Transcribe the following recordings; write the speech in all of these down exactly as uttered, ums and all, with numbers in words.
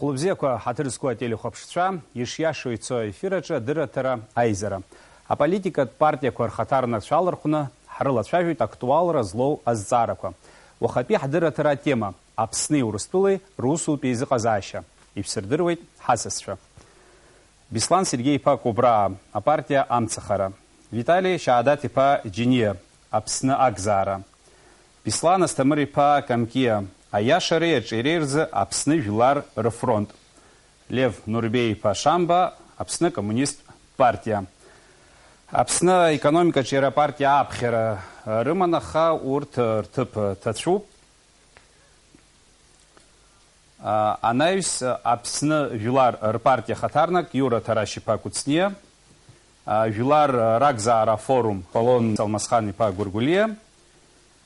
Хәлыбзиақәа, ҳаҭыр зқәу ателехәаԥшцәа, ишиашоу ицо аефир аҿы адырраҭара аизара. Аполитикатә партиақәа рхаҭарнакцәа алархәны ҳрылацәажәоит актуалра злоу азҵаарақәа. Уахатәи ҳдырраҭара атема: Аԥсни Урыстәылеи русутә еизыҟазаашьа. Ишәсырдыруеит ҳасасцәа. Беслан Сергеи-иԥа Кобраа, апартиа Амцахара. Витали Шьаадат-иԥа Џьениа, Аԥсны акзаара. Беслан Асҭамыр-иԥа Камкиа, аиашареи аҿиареи рзы Аԥсны жәлар рыфронт. Лев Нурбеи-иԥа Шамба, Аԥсны акоммунист партиа. Аԥсны аекономикаҿы иара апартиа ааԥхьара рыман, аха урҭ рҭыԥ ҭацәуп. А, анаҩс, а, Аԥсны жәлар рпартиа хаҭарнак Иура Ҭарашь-иԥа Кәыҵниа, а, Жәлар ракзаара афорум Полон Салмасхан-иԥа Гәыргәлиа,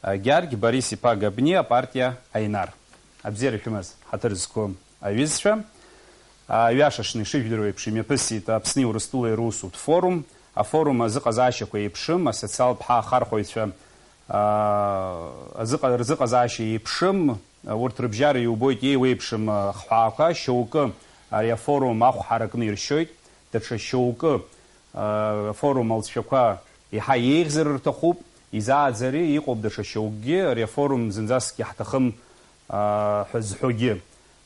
а, Гьаргь Борис-иԥа Габниа, апартиа Аинар. Абзиара шәымаз, ҳаҭыр зқәу аҩызцәа. А, ҩашаҽны, ишыжәдыруа еиԥш, имҩаԥысит Аԥсни Урыстәылеи русутә форум. Афорум азыҟазаашьақәа еиԥшым, асоциалтә ҳаахархәаҩцәа, а, азыҟа-, рзыҟазаашьа еиԥшым, урҭ рыбжьара иубоит еиуеиԥшым, а, хҳәаақәа, шьоукы ари афорум ахә ҳаракны иршьоит, даҽа шьоукы, а, афорум алҵшәақәа еиҳа еиӷьзар рҭахуп, изааӡари, иҟоуп даҽа шьоукгьы, ари афорум зынӡаск иаҳҭахым, а, ҳәа зҳәогьы.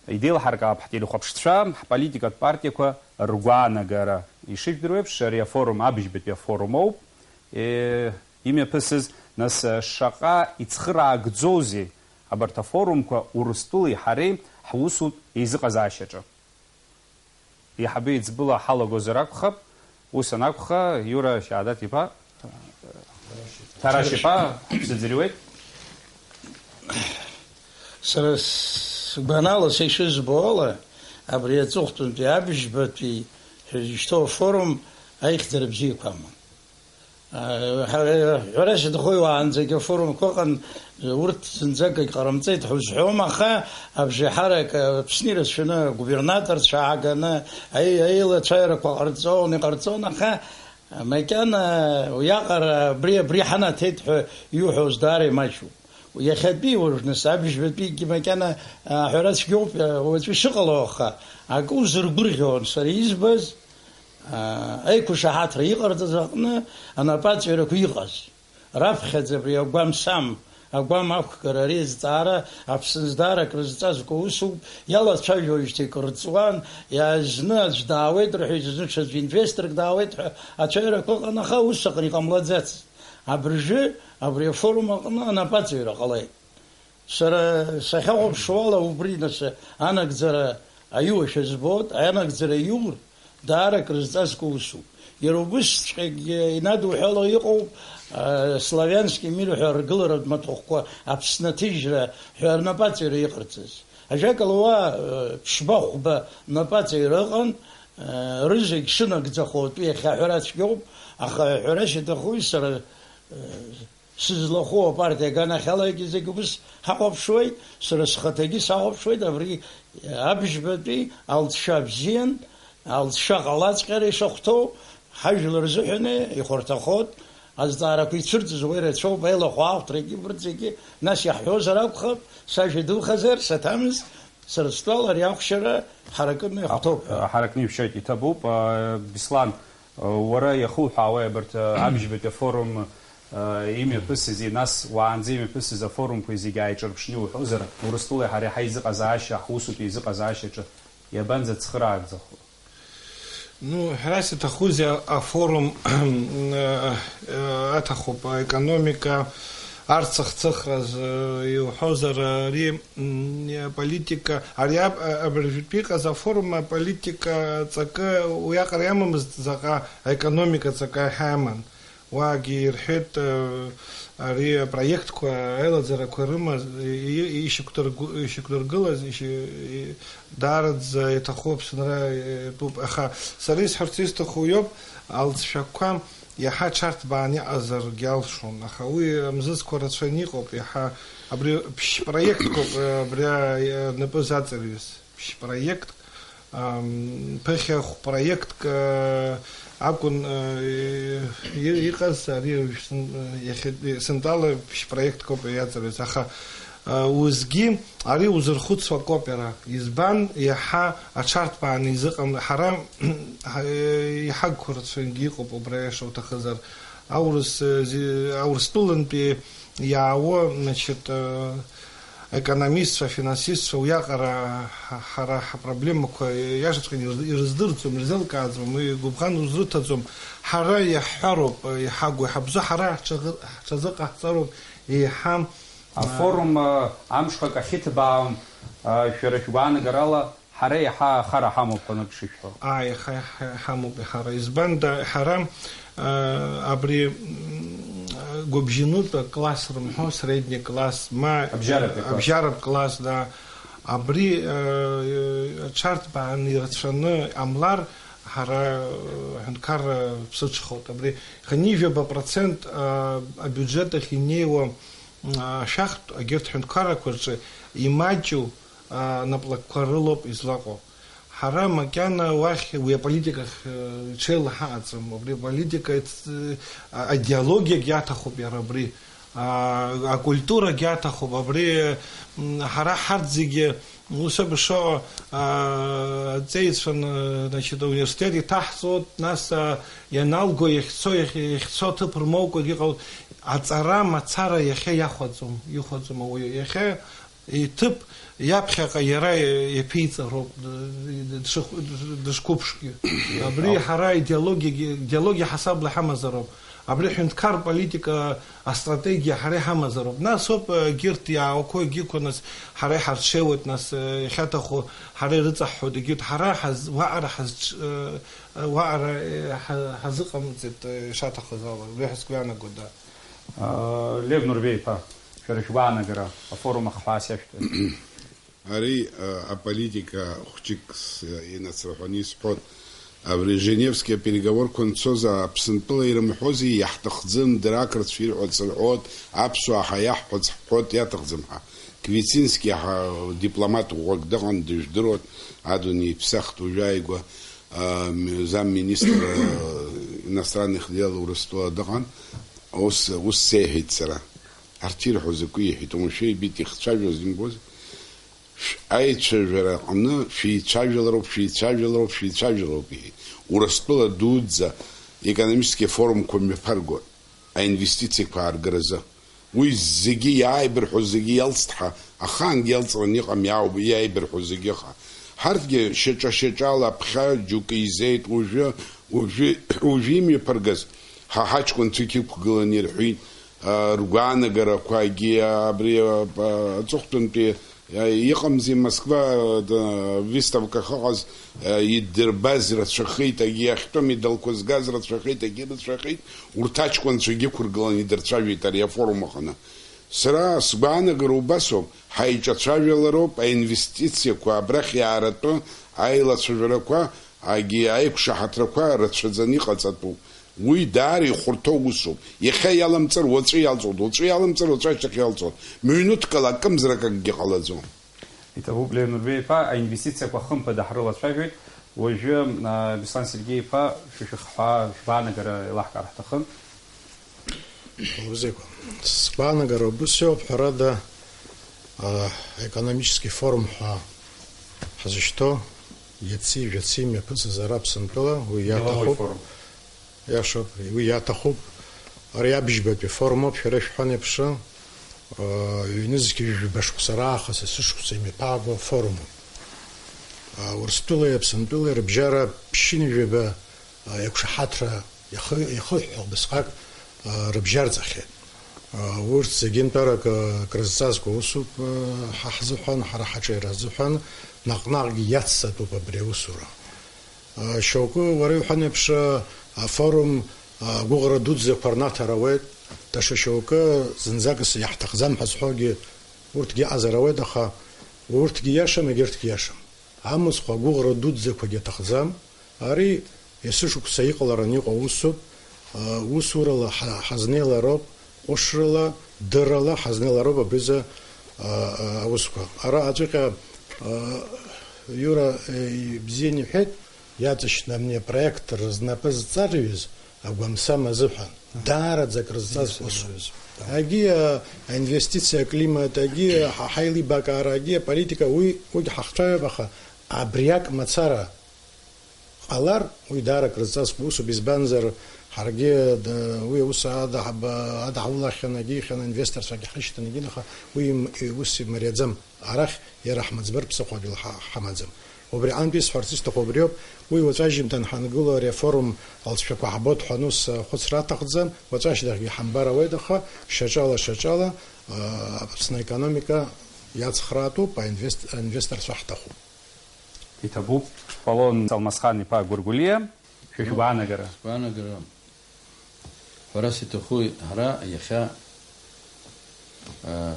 Идеилҳаркаап ҳтелехәаԥшцәа, ҳполитикатә партиақәа ргәаанагара. Ишыжәдыруа еиԥш, ари афорум абыжьбатәи афорум ауп, е, имҩаԥысыз, нас, шаҟа ицхыраагӡоузеи абарҭ афорумқәа Урыстәылеи ҳареи ҳусутә еизыҟазаашьаҿы? Еиҳабы еиҵбыла ҳалагозар акәхап, ус анакәха, Иура Шьаадат-иԥа, Ҭарашь-иԥа, ҳәа шәзыӡырҩуеит. Сара сгәанала, са ишызбо ала, абри аҵыхәтәантәи абыжьбатәи ҳәа изышьҭоу афорум аихьӡара бзиақәа аман. Ҳәарас иҭаху, уаанӡагьы афорумқәа ыҟан, урҭ зынӡак егь ҟарымҵеит ҳәа узҳәом, аха абжеиҳарак Аԥсны ирацәаны агубернаторцәа ааганы аи-, аилацәажәарақәа ҟарҵон, иҟарҵон, аха макьана уиаҟара абри, абри ҳанаҭеит ҳәа иуҳәоз даара имаҷуп. Иахьатәи уажә нас абыжьбатәигьы макьана, а, аҳәара цәгьоуп, а, уаҵәы ишыҟало, аха акы узыргәырӷьон сара избаз, а, аиқәышаҳаҭра иҟарҵаз аҟны анапаҵаҩрақәа иҟаз. Раԥхьаӡа абри агәам-сам, агәам ақәгара, ари азҵаара Аԥсны здаара акрызҵазкуа усуп, иалацәажәоижьҭеи кыр ҵуан, иа-, зны аӡә даауеит рҳәеит, зны ҽаӡә инвесторк даауеит ҳәа ацәажәарақәа ыҟан, аха ус аҟны иҟамлаӡацызт. Абыржәы абри афорум аҟны анапаҵаҩра ҟалеит. Сара сахьахәаԥшуала, убри нас анагӡара аиуашәа збоит, анагӡара аиур, даара акрызҵазкуа усуп. Иара убысҵәҟьагьы инадуҳәало иҟоуп, а, Славянский мир ҳәа аргыларатә маҭәахәқәа Аԥсны аҭыжьра ҳәа рнапаҵаҩра иҟарҵаз. Ажәакала, уа, а, ԥшьба-хәба напаҵаҩра ыҟан, а, рызегь шынагӡахо атәы иахьа аҳәара цәгьоуп, аха аҳәара шьаҭахуи сара, а, сызлахәу апартиа аганахьалагьы зегь убыс ҳахәаԥшуеит, сара схаҭагьы сахәаԥшуеит, абри абыжьбатәи алҵшәа бзиан, алҵшәа ҟалаҵәҟьара ишахәҭоу, ҳажәлар рзыҳәаны ихәарҭахоит, азҵаарақәа ицәырҵыз уа ирацәоуп, аилахәаахәҭрагьы, урҭ зегьы, нас иаҳҳәозар акәхап, сажәа духазар, саҭамыз, Сара стәала ари ахәшьара ҳаракны иахәҭоуп ҳәа. Ҳаракны ишәшьоит, иҭабуп. Беслан, уара иахуҳәаауеи абарҭ абжьбатәи афорум имҩаԥысызи, нас уаанӡа имҩаԥысыз афорумқәеи зегьы ааиҿырԥшны иуҳәозар, Урыстәылеи ҳареи ҳаизыҟазаашьа, ҳусутә еизыҟазаашьаҿы иабанӡацхыраагӡахо? Ну, ҳәарас иҭахузеи, а-, афорум, э, э, аҭахуп, аекономика, арцыхцыхразы, э, иуҳәозар, ари, м, аполитика, ари аб-, а-, абыржәтәы иҟаз афорум аполитика ҵакы уиаҟара иамамызт, заҟа аекономика ҵакы иаҳа аман. Уаагьы ирҳәеит, э, ари апроектқәа, аилаӡарақәа рымаз, и-, и-, ишьақәдыргәы-, ишьақәдыргылаз, ишьы-, и-, даараӡа иаҭаху Аԥсынра, э, тәуп. Аха сара исҳәарц исҭаху иоуп, алҵшәақәа иаҳа ҽарҭбааны иҟазаргьы алшон. Аха уи амзызқәа рацәаны иҟоуп, иаҳа абри ԥшь-проектқәоуп, э, абри, э, напы заҵарҩыз. Ԥшь-проектк, ам, ԥыхьа хә-проектк, э, акәын, э, и-, иҟаз, ари уажә сн-, э, иахьа-, сынтәала ԥшь-проектк ауп иаҵарыз, аха, Усгьы ари узырхәыцуа акоуп иара. Избан, иаҳа аҽарҭбааны изыҟам, ҳара иҳагқәа рацәаҩгьы иҟоуп убра, иаша уҭахызар. Аурыс, э, зи-, Аурыстәылантәи иаауа, значит, э, економистцәа, финансистцәа уиаҟара ҳа-, ҳара ҳапроблемақәа иашаҵәҟьаны ирыз-, ирыздырӡом, ирзеилкааӡом, уи гәыбӷан узрыҭаӡом. Ҳара иаҳҳәароуп, э, иҳагу, иҳабзо ҳара ҳҽазы-, ҳҽазыҟаҳҵароуп еиҳа. Афорум, а, амшқәак ахьыҭбаау, а, шәара шәгәаанагарала, ҳара иаҳа ахара ҳамоуп ҳәа нык шышәҳәо. Ааи, иаҳа иаҳа ҳамоуп ҳара. Избанда, ҳара, а, абри, м, гәыбжьанытә класс рымҳәо, средний класс, ма Абжьаратәи класс. Абжьаратә класс, да. Абри, а, аҽарҭбааны ирацәаны иҟамлар, ҳара, а, ҳәынҭқарра ԥсыҽхоит. Абри хынҩажәаба процент, а, абиуџьет ахь инеиуа ашәахтә, егьырҭ ҳәынҭқаррақәа рҿы имаҷу, а, наплакқәа рылоуп излаҟоу. Ҳара макьана уахь уи аполитикахь, э, иҽеилаҳааӡом. Убри аполитика, э, а-, аидеологиагь иаҭахуп иара абри. А, акультурагь иаҭахуп. Абри, м, ҳара ҳарҭ зегьы ус абшо, а, ҵеицәан, э, значит, ауниверситет иҭаҳҵоит, нас, а, ианалго иахьцо, иахь-, иахьцо аҭыԥ рмоукәагь иҟоу. Аҵара мацара иахьа иахәаӡом, ихәаӡом ауаҩы. Иахьа иҭыԥ иаԥхьаҟа иара иаԥиҵароуп, д-, д-, дшыхә-, д-, дышқәыԥшгьы. Абри Ау. Ҳара идеологиагьы, идеологиа ҳасабла иҳамазароуп. Абри ҳәынҭқар политика астратегиа ҳара иҳамазароуп. Нас ауп, егьырҭ иаауқәо, егьиқәа нас ҳара иҳарҽеиуеит, нас, иахьаҭаху ҳара ирыҵаҳҳәоит, егьырҭ ҳара ҳаз-, уаҟара ҳазҿ-, уаҟара, ҳа-, ҳазыҟамҵеит, ишаҭахыз ала, убри ҳәа сгәы иаанагоит, да. Лев Нурбеи-иԥа, шәара шәгәаанагара, афорум ахҳәаа сиашәҭуеит. Ари, а, аполитика хәҷык с-, инацраҳәаны исҳәот. Абри Женевски апереговорқәа анцоз Аԥсынтәыла ирымҳәози, иаҳҭахӡам, дара ақырҭцәа ирҳәац рҳәот, аԥсуаа ҳәа иаҳҳәац ҳҳәот, иаҭахӡам ҳәа. Квицински ҳа дипломат ӷәӷәак дыҟан, дыжәдыруан, адунеи иԥсахт уажәааигәа, а, м-, замминистр, а, иностранных дел Урыстәыла дыҟан. Ус, ус сеиҳәеит сара. Арҭ ирҳәо закәи иҳәеит, уамашәа ибеит ихцәажәоз имбози. Шә-, аицәажәара аҟны шәеицәажәалароуп, шәеицәажәалароуп, шәеицәажәалароуп, иҳәеит. Урыстәыла дуӡӡа аекономический форумқәа мҩаԥаргоит, аинвестициақәа ааргаразы. Уи зегьы иааибырҳәо зегьы иалҵт ҳәа, ахаангьы иалҵраны иҟам иаау-, иааибырҳәо зегьы, аха ҳарҭгьы шьаҿа-шьаҿала ԥхьа џьоукы изеит, уажәы, уажәы, уажәы имҩаԥыргаз ҳа ҳаҷкәынцәагьы иқәгыланы ирҳәит, а, ргәаанагарақәагьы, абри, а, а, аҵыхәтәантәи, а, иҟамзи Москва, а, да, выставка ахьыҟаз, а, иддырбаз рацәахеит, агьи иахьтәым идалқәа згаз рацәахеит, агьи рацәахеит, урҭ аҷкәынцәагьы ықәыргыланы идырцәажәеит ари афорум аҟны. Сара сгәаанагара убасоуп, ҳаиҿацәажәалароуп аинвестициақәа абрахь иааратәы аилацәажәарақәа, агьи аиқәшаҳаҭрақәа рацәаӡаны иҟаҵатәуп. Уи даара ихәарҭоу усуп. Иахьа иаламҵыр, уаҵәы иалҵуеит, уаҵәы иаламҵыр, уаҵәы ашьҭахь иалҵуеит. Минуҭкала акымзарак акгьы ҟалаӡом. Иҭабуп, Леонид Беи-иԥа, аинвестициақәа хымԥада ҳрылацәажәоит. Уажәы, а, Беслан Сергеи-иԥа, шәа шәыхҳәаа, шәгәаанагара еилаҳкаар ҳҭахын. Узеиқәа. Сгәаанагара убыс иоуп, ҳәарада, а, економический форум ҳәа ҳзышьҭоу, иаци жәаци мҩаԥысыз ара Аԥсынтәыла, уи Деловой иаҭахуп. Форум. Иашоуп, уи иаҭахуп. Ари абжьбатәи форумуп, шәара ишәҳәан еиԥш, а, ҩнызқьи жәба шықәса раахыс есышықәса имҩаԥааго афорумуп. А, Урыстәылеи Аԥсынтәылеи рыбжьара ԥшьынҩажәаба, а, еиқәшаҳаҭра иахы-, иахыҳәҳәо убысҟак, а, рыбжьарҵахьеит. А, урҭ зегьы нтәарак, а, крызҵазкуа усуп, а, ҳа ҳзыҳәан, ҳара ҳаҿиара азыҳәан, наҟ-наҟгьы иацҵатәуп абри аусура. Шьоукы, уара иуҳәан еиԥш, афорум агәыӷра дуӡӡақәа рнаҭар ауеит, даҽа шьоукы зынӡакыс иаҳҭахӡам ҳәа зҳәогьы, урҭгьы ыҟазар ауеит, аха урҭгьы иашам, егьырҭгьы иашам. Амыцхә агәыӷра дуӡӡақәагьы аҭахӡам. Ари есышықәса иҟалараны иҟоу усуп. Усурала ҳа-, ҳазнеилароуп, ҟәышрала, дыррала ҳазнеилароуп абризы, а, а, аусқәа. Ара аҵәыҟьа, а, Иура, э, ибзианы иҳәеит, иаҵшьны амни апроект рызнапы зҵарҩыз агәамсам азыҳәан, даараӡа акрызҵаз усуп. Агьи, а, аинвестициа аклимат, агьи, ҳа-, ҳаилибакаарагьи аполитика, уи, уигь ҳахцәажәап, аха абриак мацара ҟалар, уи даара крызҵазкуа усуп, избанзар, ҳаргьы, д-, уи аус ада-, ҳаба-, адаҳулахьан, агьихьан, инвесторцәагьы ҳрышьҭан, егьин, аха уи им-, и-, ус имариаӡам. Арахь иара ҳмыӡбар ԥсыхәа ҳа-, ҳамаӡам. Убри аҟынтәи исҳәарц исҭаху убриоуп, уи уаҵәы ажьымҭан ҳангыло ари афорум алҵшәақәа ҳбоит ҳәа анус, э, хәыцра аҭахӡам, уаҵәы ашьҭахьгьы ҳамбар ауеит, аха шьаҿала, шьаҿала, э, Аԥсны аекономика иацхраатәуп, аинвест-, аинвесторцәа ҳҭахуп. Иҭабуп, Полон Салмасхан-иԥа Гәыргәлиа, шәа шәгәаанагара. Сгәаанагара. Ҳәарас иҭахуи, ҳара иахьа, аа,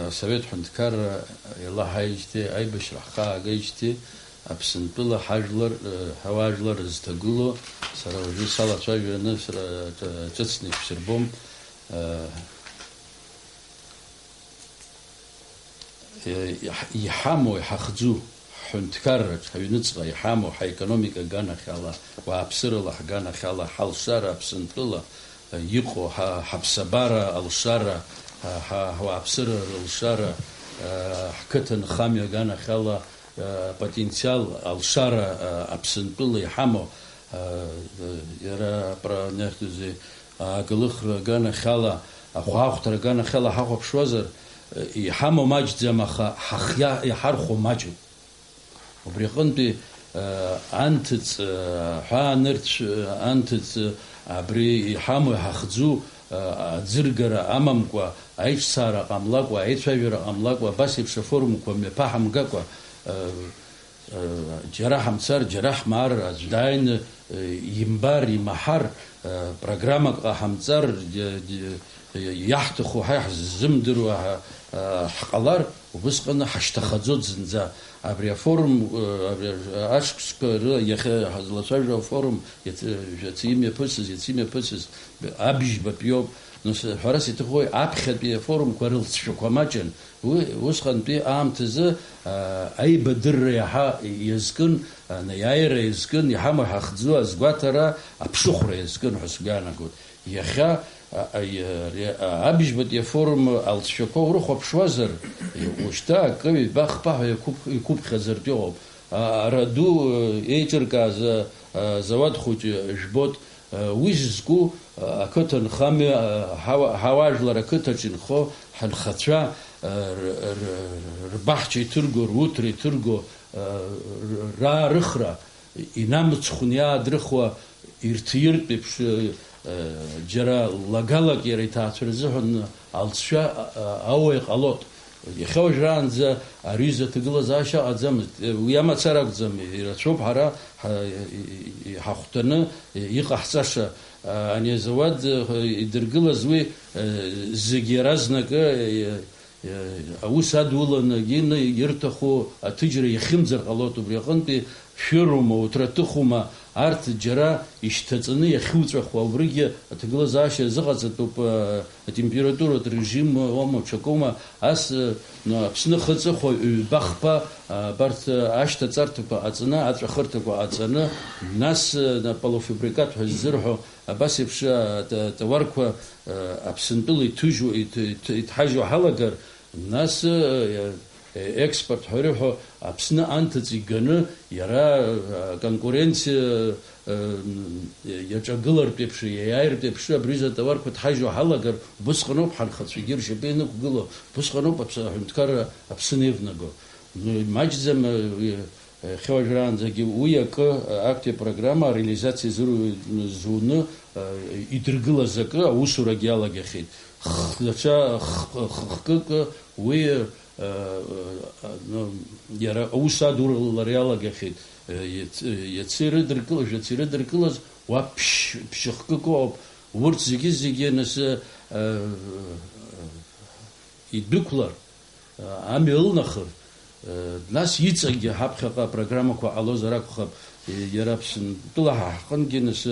асовет ҳәынҭқарра еилаҳаижьҭеи, аибашьра ҳхаагеижьҭеи, Аԥсынтәыла ҳажәлар, ҳауаажәлар рызҭагылоу, сара уажәы салацәажәаны сра-, ҿыцны ишәсырбом, аа, Иҳ-, иҳамоу, иҳахӡу, ҳҳәынҭқарраҿ, ҳаҩныҵҟа иҳамоу, ҳаекономика аганахьала, уааԥсырала ҳганахьала, ҳалшара Аԥсынтәыла иҟоу, ҳа-, ҳаԥсабара алшара, ҳа-, ҳа-, ҳуааԥсыра рылшара, ҳқыҭа нхамҩа аганахьала, апотенциал алшара Аԥсынтәыла иҳамоу, иара апра-, Агылыхра аганахьала, ахәаахәҭра аганахьала ҳахәаԥшуазар, иҳамоу маҷӡам, аха ҳахиа-, иҳархәо маҷуп. Убри аҟынтәи, анҭыҵ, аҳәаанырцә, анҭыҵ, абри иҳамоу иҳахӡу, аӡыргара амамкәа, аиҿцаара ҟамлакәа, аицәажәара ҟамлакәа, абас еиԥш афорумқәа мҩаԥаҳамгакәа, Џьара ҳамцар, џьара ҳмаар, аӡә дааины, имбар, имаҳар, программак ҟаҳамҵар, иаҳҭаху ҳа иаҳзымдыруа ҳа-, ҳҟалар, убысҟаны ҳашьҭахаӡоит зынӡа. Абри афорум, абри ашықәсқәа ры-, иахьа ҳазлацәажәо афорум, иац-, жәацы имҩаԥысыз, иацы имҩаԥысыз, абжьбатәиоуп. Нас, ҳәарас иҭахуи, аԥхьатәи афорумқәа рылҵшәақәа маҷын. Уи усҟантәи аамҭазы, аа, аибадырра иаҳа иазкын, анеиааира иазкын, иҳамоу ҳахӡу азгәаҭара аԥшыхәра иазкын ҳәа сгәы иаанагоит. Иахьа, а, а, иа-, ре-, а, абжьбатәи афорум алҵшәақәа урыхәаԥшуазар, уажәшьҭа акы, ҩба, хԥа ҳәа иқәыԥ-, иқәыԥхьаӡартә иҟоуп. А, араду, э, еиҿыркааз, а, а, зауад хәыҷы жәбоит. Уи зызку ақыҭанхамҩа, ҳауа-, ҳауаажәлар ақыҭаҿ инхо ҳанхацәа, р-, р-, рбаҳча иҭырго, руҭра иҭырго, р-, раарыхра, инамыцхәны иаадрыхуа ирҭиртә еиԥш, џьара лагалак иара иҭаацәа рзыҳәан алҵшәа, а, а, ауа иҟалоит. Иахьа уажәраанӡа ари изы аҭагылазаашьа ыҟаӡамызт. Уи амацара акәӡам, ирацәоуп ҳара ҳа-, и-, и-, иҳахәҭаны иҟаҳҵаша. А, ани азауад, э, идыргылаз уи, э, зегь иаразнакы, э, э, аус адуланы ины ирҭаху аҭыџьра иахьымӡар ҟалоит. Убри аҟынтәи шәырума, уҭраҭыхума, арҭ џьара ишьҭаҵаны иахьуҵәахуа, убригьы аҭагылазаашьа азыҟаҵатәуп, э, атемпературатә режим уама, ҽакоума, ас, э, ну, Аԥсны ахы аҵыхәа ҩба-хԥа, а, абарҭ, э, ашьҭаҵарҭақәа ҟаҵаны, аҵәахырҭақәа ҟаҵаны, нас, э, на-, полуфабрикат ҳәа ззырҳәо, абас еиԥш, а, т-, тауарқәа, э, Аԥсынтәыла иҭыжьу, иҭ-, иҭ-, иҭҳажьу ҳалагар, нас, э, э, экспорт ҳәа ирҳәо Аԥсны анҭыҵ иганы иара, э, аконкуренциа, э, м, иаҿагылартә еиԥш, иаиааиртә еиԥш, абри изы атауарқәа ҭҳажьуа ҳалагар, убысҟаноуп ҳанхацәагьы ршьапы ианықәгыло, убысҟаноуп аԥс-, аҳәынҭқарра Аԥсны еивнаго. Ну, имаҷӡам, э, Иахьа уажәраанӡагьы уи акы, актәи апрограмма ареализациа зыру-, зуны, э, идыргылаз акы аусурагьы иалагахьеит. Х-, даҽа х-, х-, хкык уи, э, э, ну, иара аус адулара иалагахьеит. Э, иац-, иацы ирыдыркыл-, жәацы ирыдыркылаз уа ԥшь-, ԥшьыхкык ыҟоуп. Урҭ зегьы-зегьы анысы, э, идәықәлар, амҩа ылнахыр, нас иҵегьы ҳаԥхьаҟа апрограммақәа ҟалозар акәхап, иара Аԥсынтәыла ҳа ҳҟынгьы нас,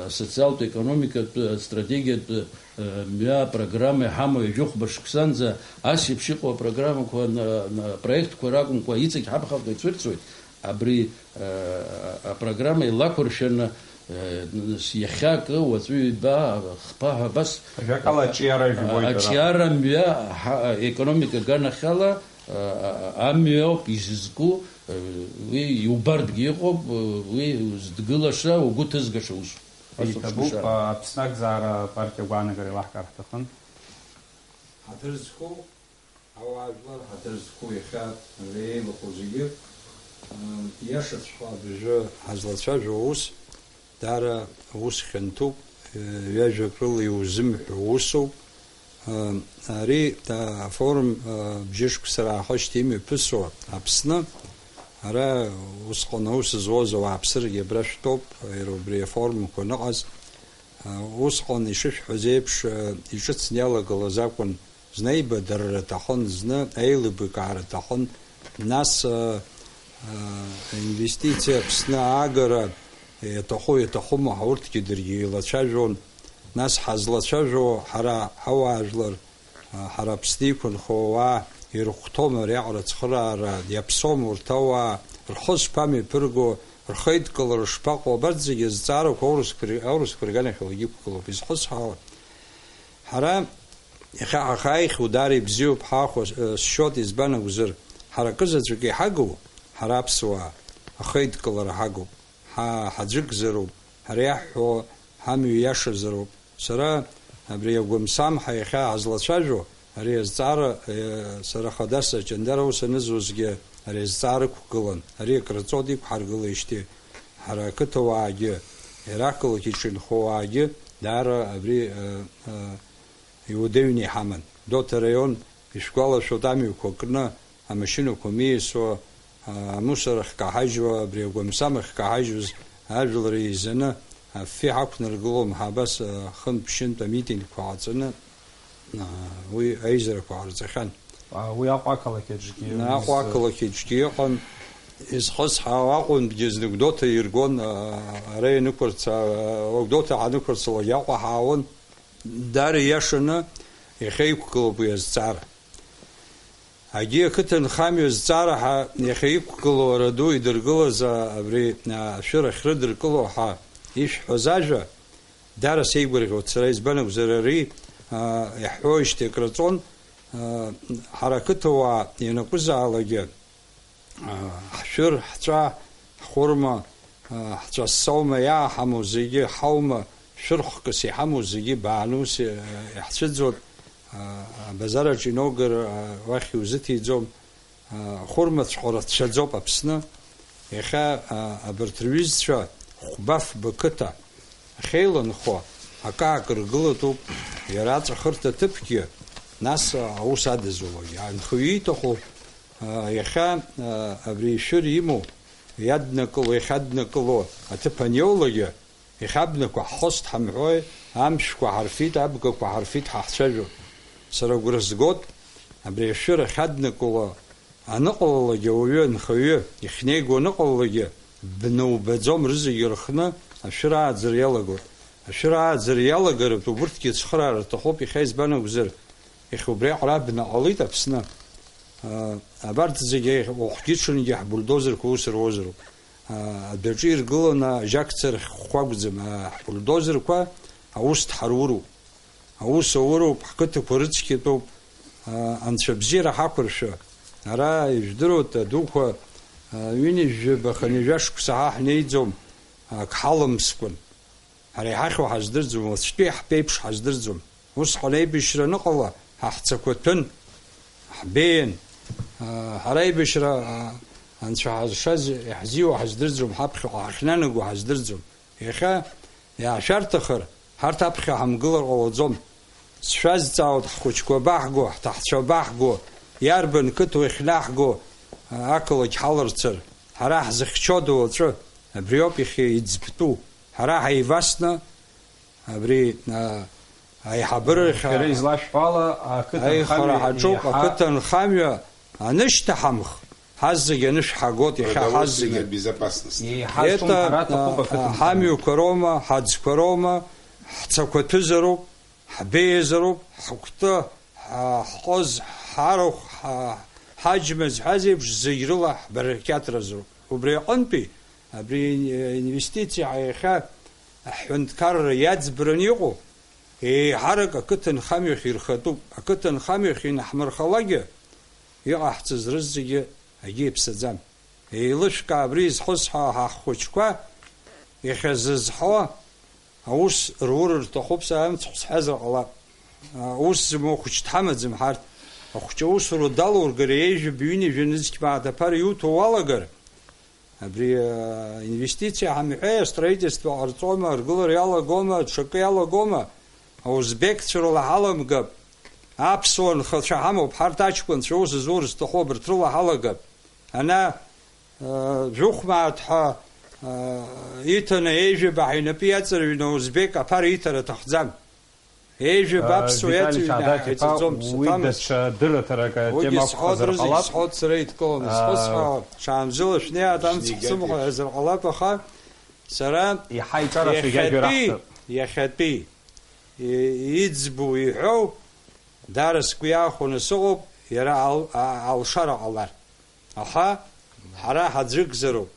асоциалтә економикатә стратегиатә мҩа апрограмма иҳамоу ҩажәи хәба шықәсанӡа ас еиԥш иҟоу апрограммақәа, на-, на-, апроектқәа ракәымкәа, иҵегь ҳаԥхьаҟа ицәырҵуеит. Абри, э, апрограмма илақәыршәаны, Э, нас иахьа акы, уаҵәы ҩба, хԥа ҳәа абас. Ажәакала, аҿиара жәбоит ара. Аҿиара мҩа ҳа-, аекономика аганахьала, а, а, амҩа ауп изызку, э, уи иубартәгьы иҟоуп, э, уи зыдгылаша, угәы ҭызгаша усуп. Асоуп иҭабуп, шәымшәара. А, Аԥсны акзаара апартиа агәаанагара еилаҳкаар ҳҭахын. Ҳаҭыр зқәу Ауаажәлар ҳаҭыр зқәу иахьа ари еилахәу зегьы, м, иашаҵәҟьа абыржәы ҳазлацәажәо аус, даара ус хьанҭоуп, ҩажәак рыла иузымҳәо усуп. М, ари, а, афорум, а, бжьышықәса раахышьҭа имҩаԥысуа Аԥсны, ара усҟан аус зуаз ауааԥсырагьы абра шәтәоуп, иара убри афорумқәа аныҟаз. А, усҟан ишышәҳәаз еиԥш, а, иҿыцны иалагылаз акәын. Зны аибадырра аҭахын, зны аилибакаара аҭахын, нас, а, а, инвестициа Аԥсны аагара иаҭаху иаҭахума ҳәа урҭгьы даргьы еилацәажәон. Нас ҳазлацәажәо ҳара ҳауаажәлар, а, ҳара Аԥсны иқәынхо ауаа ирыхәҭоума ари аҟара ацхыраара, иаԥсоума урҭ ауаа, рхы шԥамҩаԥырго, рхеидкылара шԥаҟоу, абарҭ зегьы азҵаарақәа аурысқәа ри-, аурысқәа рганахьалагьы иқәгылоуп. Изхысҳәаауа, ҳара иахьа ҳахьааихьоу даара ибзиоуп, ҳаахәа, э, сшьоит, избан акәзар, ҳара акы заҵәык иҳагу, ҳара аԥсуаа, ахеидкылара ҳагуп, ҳа-, ҳаӡәыкзароуп, ҳара иаҳҳәо ҳамҩа иашазароуп. Сара абри агәамсамҳа иахьа ҳазлацәажәо, ари азҵаара, э, сара хадас Аҷандар аус анызуазгьы ари азҵаара ықәгылан, ари акрыҵоит иқәҳаргылеижьҭеи, ҳара ақыҭауаагьы, иара ақалақь иҿы инхо ауаагьы даара абри, э, э, иуадаҩны иҳаман. Гәдоуҭа араион, ишәгәалашәоит, амҩақәа кны, амашьынақәа миасуа, а, амусор ахькаҳажьуа, абри агәамсам ахькаҳажьуаз ажәлар еизаны, аффы иҳақәнаргылом ҳәа абас, а, хынтә-ԥшьынтә амитингқәа ҟаҵаны, а, уи аизарақәа ҟарҵахьан. А, уи Аҟәа ақалақь аҿгьы Аҟәа ақалақь аҿгьы иҟан. Изхысҳәаау Аҟәантәгьы зны Гәдоуҭа иргон, а, ара ианықәырца, а, Гәдоуҭа ҳанықәырцалак Аҟәа ҳаауан. Даара ииашаны иахьа иқәгылоуп уи азҵаара. Агьи ақыҭанхамҩа зҵаара ҳәа иахьа иқәгылоу араду идыргылаз, а, абри, а, ашәыр ахьрыдыркыло ҳәа ишәҳәаз ажәа, даара сеигәырӷьоит сара, избан акәзар, ари, а, иаҳҳәоижьҭеи акраҵон, а, ҳара ақыҭауаа ианакәызаалакгьы, Ҳшәыр, ҳҵәа, ҳхәырма, ҳҵәа ссаума иааҳамоу зегьы, ҳаума, шәырхәкыс иҳамоу зегьы баану с-, иаҳцәыӡуеит, абазараҿ иноугар, уахь иузыҭиӡом, хәырма цәҟьа рацәаӡоуп Аԥсны. Иахьа, абарҭ рҩызцәа хәба-ф бақыҭа ахьеиланхо, акы аакыргылатәуп, иара аҵәахырҭа ҭыԥгьы, нас аус адызулогьы. Анхаҩы ииҭаху, Иахьа абри ишәыр имоу, иаднакыло, иахьаднакыло аҭыԥ аниоулагьы, иахьа абнақәа ҳхост ҳамҳәои, амшәқәа ҳарфит, абгақәа ҳарфит ҳа ҳцәажәо. Сара агәра згоит, абри ашәыр ахьаднакыло аныҟалалакгьы, ауаҩы анхаҩы ихьнеигоу аныҟалалакгьы, бна убаӡом, рызегьы рхны ашәыр ааӡара иалагоит. Ашәыр ааӡара иалагаратәы убырҭгьы ацхыраара рҭахуп, иахьа избан акәзар, Иахьа убри аҟара абна ҟалеит Аԥсны. А, абарҭ зегьы уахгьы-ҽынгьы ҳбульдозерқәа ус руазароуп. А, адәаҿы иргыланы ажьакцәа рхәы акәӡам, а, ҳбульдозерқәа аус дҳаруроуп. Аус ауроуп, ҳқыҭақәа рыцқьатәуп, а, анцәа абзиара ҳақәыршәа. Ара, ижәдыруеит, адуқәа, а, ҩынҩажәаба, хынҩажәа шықәса ҳа ҳнеиӡом, ак ҳалымскәан. Ҳара иҳахьу ҳаздырӡом, уаҵәтәи ҳԥеиԥш ҳаздырӡом. Усҟан аибашьра аныҟала, ҳа ҳцақәа ҭәын, ҳбеиан. Ҳара аибашьра, анцәа ҳазшаз иаҳзиуа ҳаздырӡом, ҳаԥхьаҟа ҳахьнанаго ҳаздырӡом. Иахьа, иаашәарҭахар, ҳарҭ аԥхьа ҳамгылар ҟалаӡом. Сшәазҵаауеит, ҳхәыҷқәа абаҳго, ҳҭаҳцәа абаҳго, иарбан қыҭоу иахьнаҳго, ақалақь ҳаларцар, ҳара ҳзыхьчода уаҵәы? Абриоуп иахьа иӡбтәу. Ҳара ҳаивасны, Абри, а, аиҳабыра иахьа Шәара излашәҳәо ала, ақыҭанхамҩа аиҳара ҳаҿуп, еиҳа ақыҭанхамҩа анышьҭаҳамх, ҳаззегь анышә ҳагоит, иахьа ҳаззегь. Продовольственная безопасность. Еиҳа Это, ишәымҳәара аҭахуп а, ақыҭанхамҩа. Ҳамҩақәа роума, ҳаӡқәа роума, ҳцақәа ҭәызароуп, ҳбеиазароуп, ҳкәты, ҳа-, ҳҟыз, ҳарахә, ҳа-, ҳаџьма зҳәаз еиԥш зегь рыла ҳбарақьаҭразароуп. Убри аҟынтәи, абри, э, инвестициа иахьа Аҳәынҭқарра иаӡбараны иҟоу, еиҳарак ақыҭанхамҩахь ирхатәуп. Ақыҭанхамҩахь инаҳмырхалакгьы, иҟаҳҵаз рызегьы акгьы иаԥсаӡам. Еилышәкаа абри изхысҳәаауа ҳахәыҷқәа, иахьазызҳауа аус рур рҭахуп, сара амцхә сҳәазар ҟалап. Аус змоу хәыҷ дҳамаӡам ҳарҭ. Ахәыҷы аусура далургар, ҩажәа, ҩынҩажәа нызқь мааҭ аԥара иуҭо уалагар, абри, а, инвестициа ҳамҳәеи, астроительство ҟарҵома, аргылара иалагома, ҽакы иалагома, аузбекцәа рыла ҳаламгап, аԥсуа нхацәа ҳамоуп, ҳарҭ аҷкәынцәа аус зур зҭаху абарҭ рыла ҳалагап. Ана, а, жәохә мааҭ ҳәа, а, иҭаны, ҩажәаба ҳәа инапы иаҵарҩны аузбек аԥара иҭара аҭахӡам. Ҩажәаба аԥсуа Витали иаҵыҩны Шьаҳдаҭ-иԥа, ҳаиҵаӡом, уи саҭамыз. Даҽа дырраҭарак атема Уигьы схоит, акәхазар рызегь ҟалап. Схоит, сара идкыланы. Схысҳәаауа, ҽаанбзиала шәнеи, аҭамцхә сымхәа ҳәазар ҟалап, аха сара уи ҳаиҿарацәа иажәа иахьатәи, раҳҭап. Иахьатәи, и-, иӡбу, иҳәоу, даара сгәы иаахәаны сыҟоуп, иара ал-, а-, алшара ҟалар. Аха ҳара ҳаӡәыкзароуп.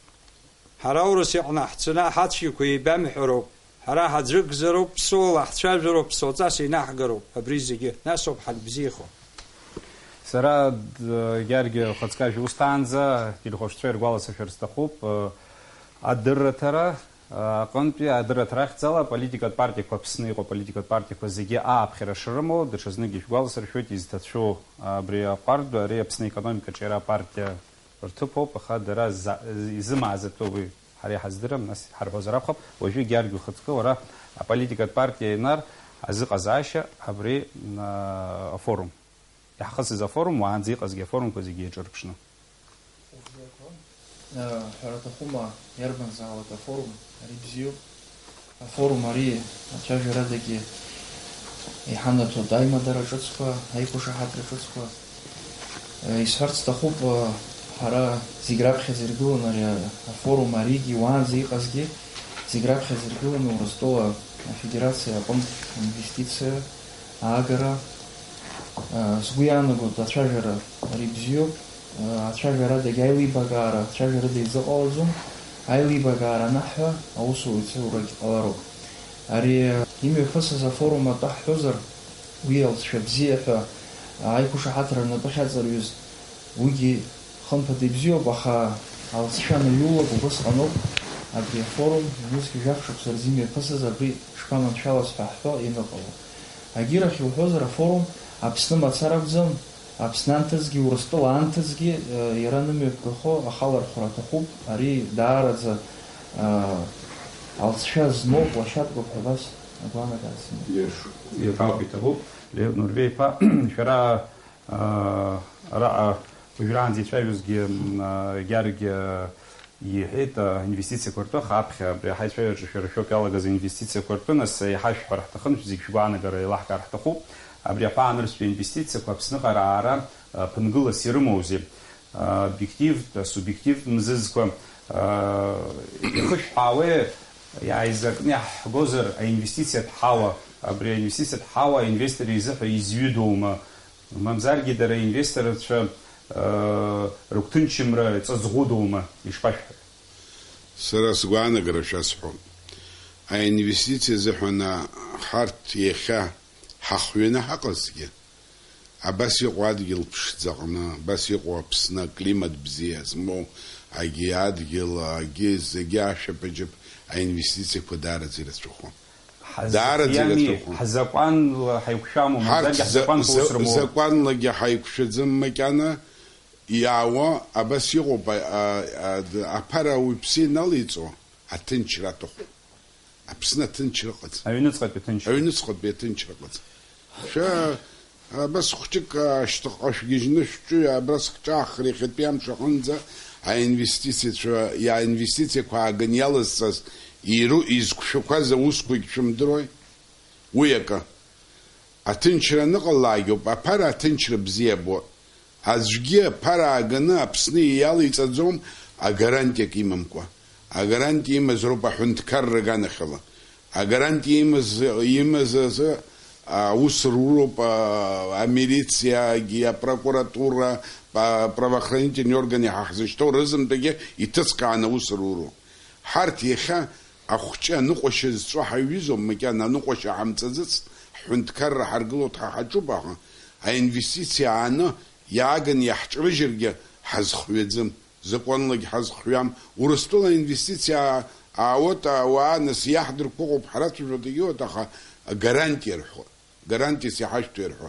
Ҳара аурыс иҟны ҳцаны ҳацәгьақәа еибамҳәароуп. Ҳара ҳаӡәыкзароуп, ԥсуала ҳцәажәароуп, ԥсуаҵас инаҳгароуп абри зегьы. Нас ауп ҳанбзиахо. Сара, д-, Гьаргьы, ухаҵкы ажәа усҭаанӡа, ателехәаԥшцәа иргәаласыршәар сҭахуп, э, адырраҭара, э, аҟынтәи, адырраҭара ахьӡала аполитикатә партиақәа, Аԥсны иҟоу аполитикатә партиақәа зегьы ааԥхьара шрымоу, даҽазнык ишәгәаласыршәоит, изҭацәу абри аҟәардә, ари Аԥсны аекономикаҿы иара апартиа рҭыԥоуп, аха дара за-, изымааӡатәу уи ҳара иҳаздырам, нас иҳарҳәозар акәхап. Уажәы, Гьаргь, ухаҵкы, уара аполитикатә партиа Енар азыҟазаашьа абри, а, афорум. Иаҳхысыз афорум, уаанӡа иҟазгьы афорумқәа зегьы еиҿырԥшны. Ҳәара аҭахума, иарбанзаалак афорум, ари бзиоуп. Афорум ари ацәажәарадагьы иҳанаҭоит аимадара ҿыцқәа, аиқәышаҳаҭра ҿыцқәа. Исҳәарц сҭахуп, ҳара зегь раԥхьаӡа иргыланы ари афорум аригьы уаанӡа иҟазгьы зегь раԥхьаӡа иргыланы Урыстәыла Афедерациа аҟынтә инвестициа аагара. Сгәы иаанагоит, ацәажәара ари бзиоуп. Ацәажәарадагь аилибакаара, ацәажәарада изыҟалаӡом. Аилибакаара анаҳҳәа, аусурагь ҟалароуп. Ари имҩаԥысыз афорум атәы ҳҳәозар, уи алҵшәа бзиа ҳәа аиқәышаҳаҭра рнапы ахьаҵарҩыз, уигьы хымԥада ибзиоуп, аха алҵшәа анаҩулак убысҟаноуп, абри афорум ҩнызқь жәаф шықәса рзы имҩаԥысыз абри шԥаманшәалаз ҳәа ҳҳәо ианыҟало. Агьырахь иуҳәозар, афорум Аԥсны мацара акәӡам, Аԥсны анҭыҵгьы, Урыстәыла анҭыҵгьы, э, иара анымҩаԥгахо ахалархәра аҭахуп. Ари даараӡа, э, алҵшәа змоу площадкоуп ҳәа абас агәаанагара сымоуп. Иаҳауп, иҭабуп. Леонид Нурбеи-иԥа, шәара, э, араҟа уажәраанӡа ицәажәозгьы, м, э, Гьаргь, э, Иҳәеит, а, инвестициақәа ртәы, аха аԥхьа абри аҳаицәажәараҿы шәара шәоуп иалагаз аинвестициақәа ртәы, нас еиҳашәҳәар ҳҭахын, шәзегь шәгәаанагара еилаҳкаар ҳҭахуп. Абри аԥаанаҩстәи аинвестициақәа Аԥсныҟа раара, а, ԥынгылас ирымоузеи? А, обиективтә, асубиективтә мзызқәа, а, ихышәҳәаауеи, иааизакны иаҳҳәозар, аинвестициатә ҳауа, абри аинвестициатә ҳауа аинвестор изыҳәа изҩыдоума? Мамзаргьы дара аинвесторцәа, э, рыгәҭынчымра ҵаҵӷәыдоума, ишԥашәҳәари? Сара сгәаанагара шәасҳәом. Аинвестициа азыҳәан, а, ҳарҭ иахьа ҳахҩаны ҳаҟазҭгьы, абас иҟоу адгьыл ԥшӡаҟны, абас иҟоу Аԥсны аклимат бзиа змоу, агьи адгьыл, агьи зегьы ашәаԥыџьаԥ аинвестициақәа даараӡа ирацәахом. Даараӡа Ҳазхиами, ирацәахом. Ҳзакәанла ҳаиқәшәамоу, Ҳарҭ мамзаргьы за-, ҳзакәанқәа за-, ус рымоуп. Закәанлагьы ҳаиқәшәаӡам макьана, иаауа, абас иҟоуп, а, а, а, д-, аԥара ауаҩԥсы иналеиҵо, аҭынчра аҭахуп. Аԥсны аҭынчра ыҟаӡам. Аҩныҵҟатәи аҭынчра. Аҩныҵҟатәи аҭынчра ыҟаӡам. Шәа-, Абас хәҷык ашьҭахьҟа шәгьежьны шәҿы абра сҿаахыр иахьатәи амш аҟынӡа аинвестициацәа, аинвестициақәа ааганы иалазҵаз, иру-, изқәшәақәаз аусқәагь шәымдыруеи? Уи акы. Аҭынчра аныҟалалаагьоуп, аԥара аҭынчра бзиа або. Аӡәгьы аԥара ааганы Аԥсны иалеиҵаӡом агарантиак имамкәа. Агарантиа имазароуп аҳәынҭқарра аганахьала. Агарантиа имаз, имаз азы аус руроуп, а, амилициагьы, апрокуратура, а, правоохранительный орган иаҳа ҳзышьҭоу рызынтәагьы иҭыҵкааны аус руроуп. Ҳарҭ иахьа Ахәҷы аныҟәашьа зҵо ҳаҩызоуп, макьана аныҟәашьа ҳамҵаӡыц, ҳҳәынҭқарра ҳаргылоит, ҳа ҳаҿуп, аха аинвестициа ааны иааган иаҳҿрыжьыргьы ҳазхҩаӡым, закәанлагь ҳазхҩам. Урыстәыла аинвестициа аауеит, ауаа нас иаҳдырқәыҟоуп, ҳрацәажәоит, егьиуеит, аха гарантиа рҳәоит. Гарантиас иҳашәҭо ирҳәо.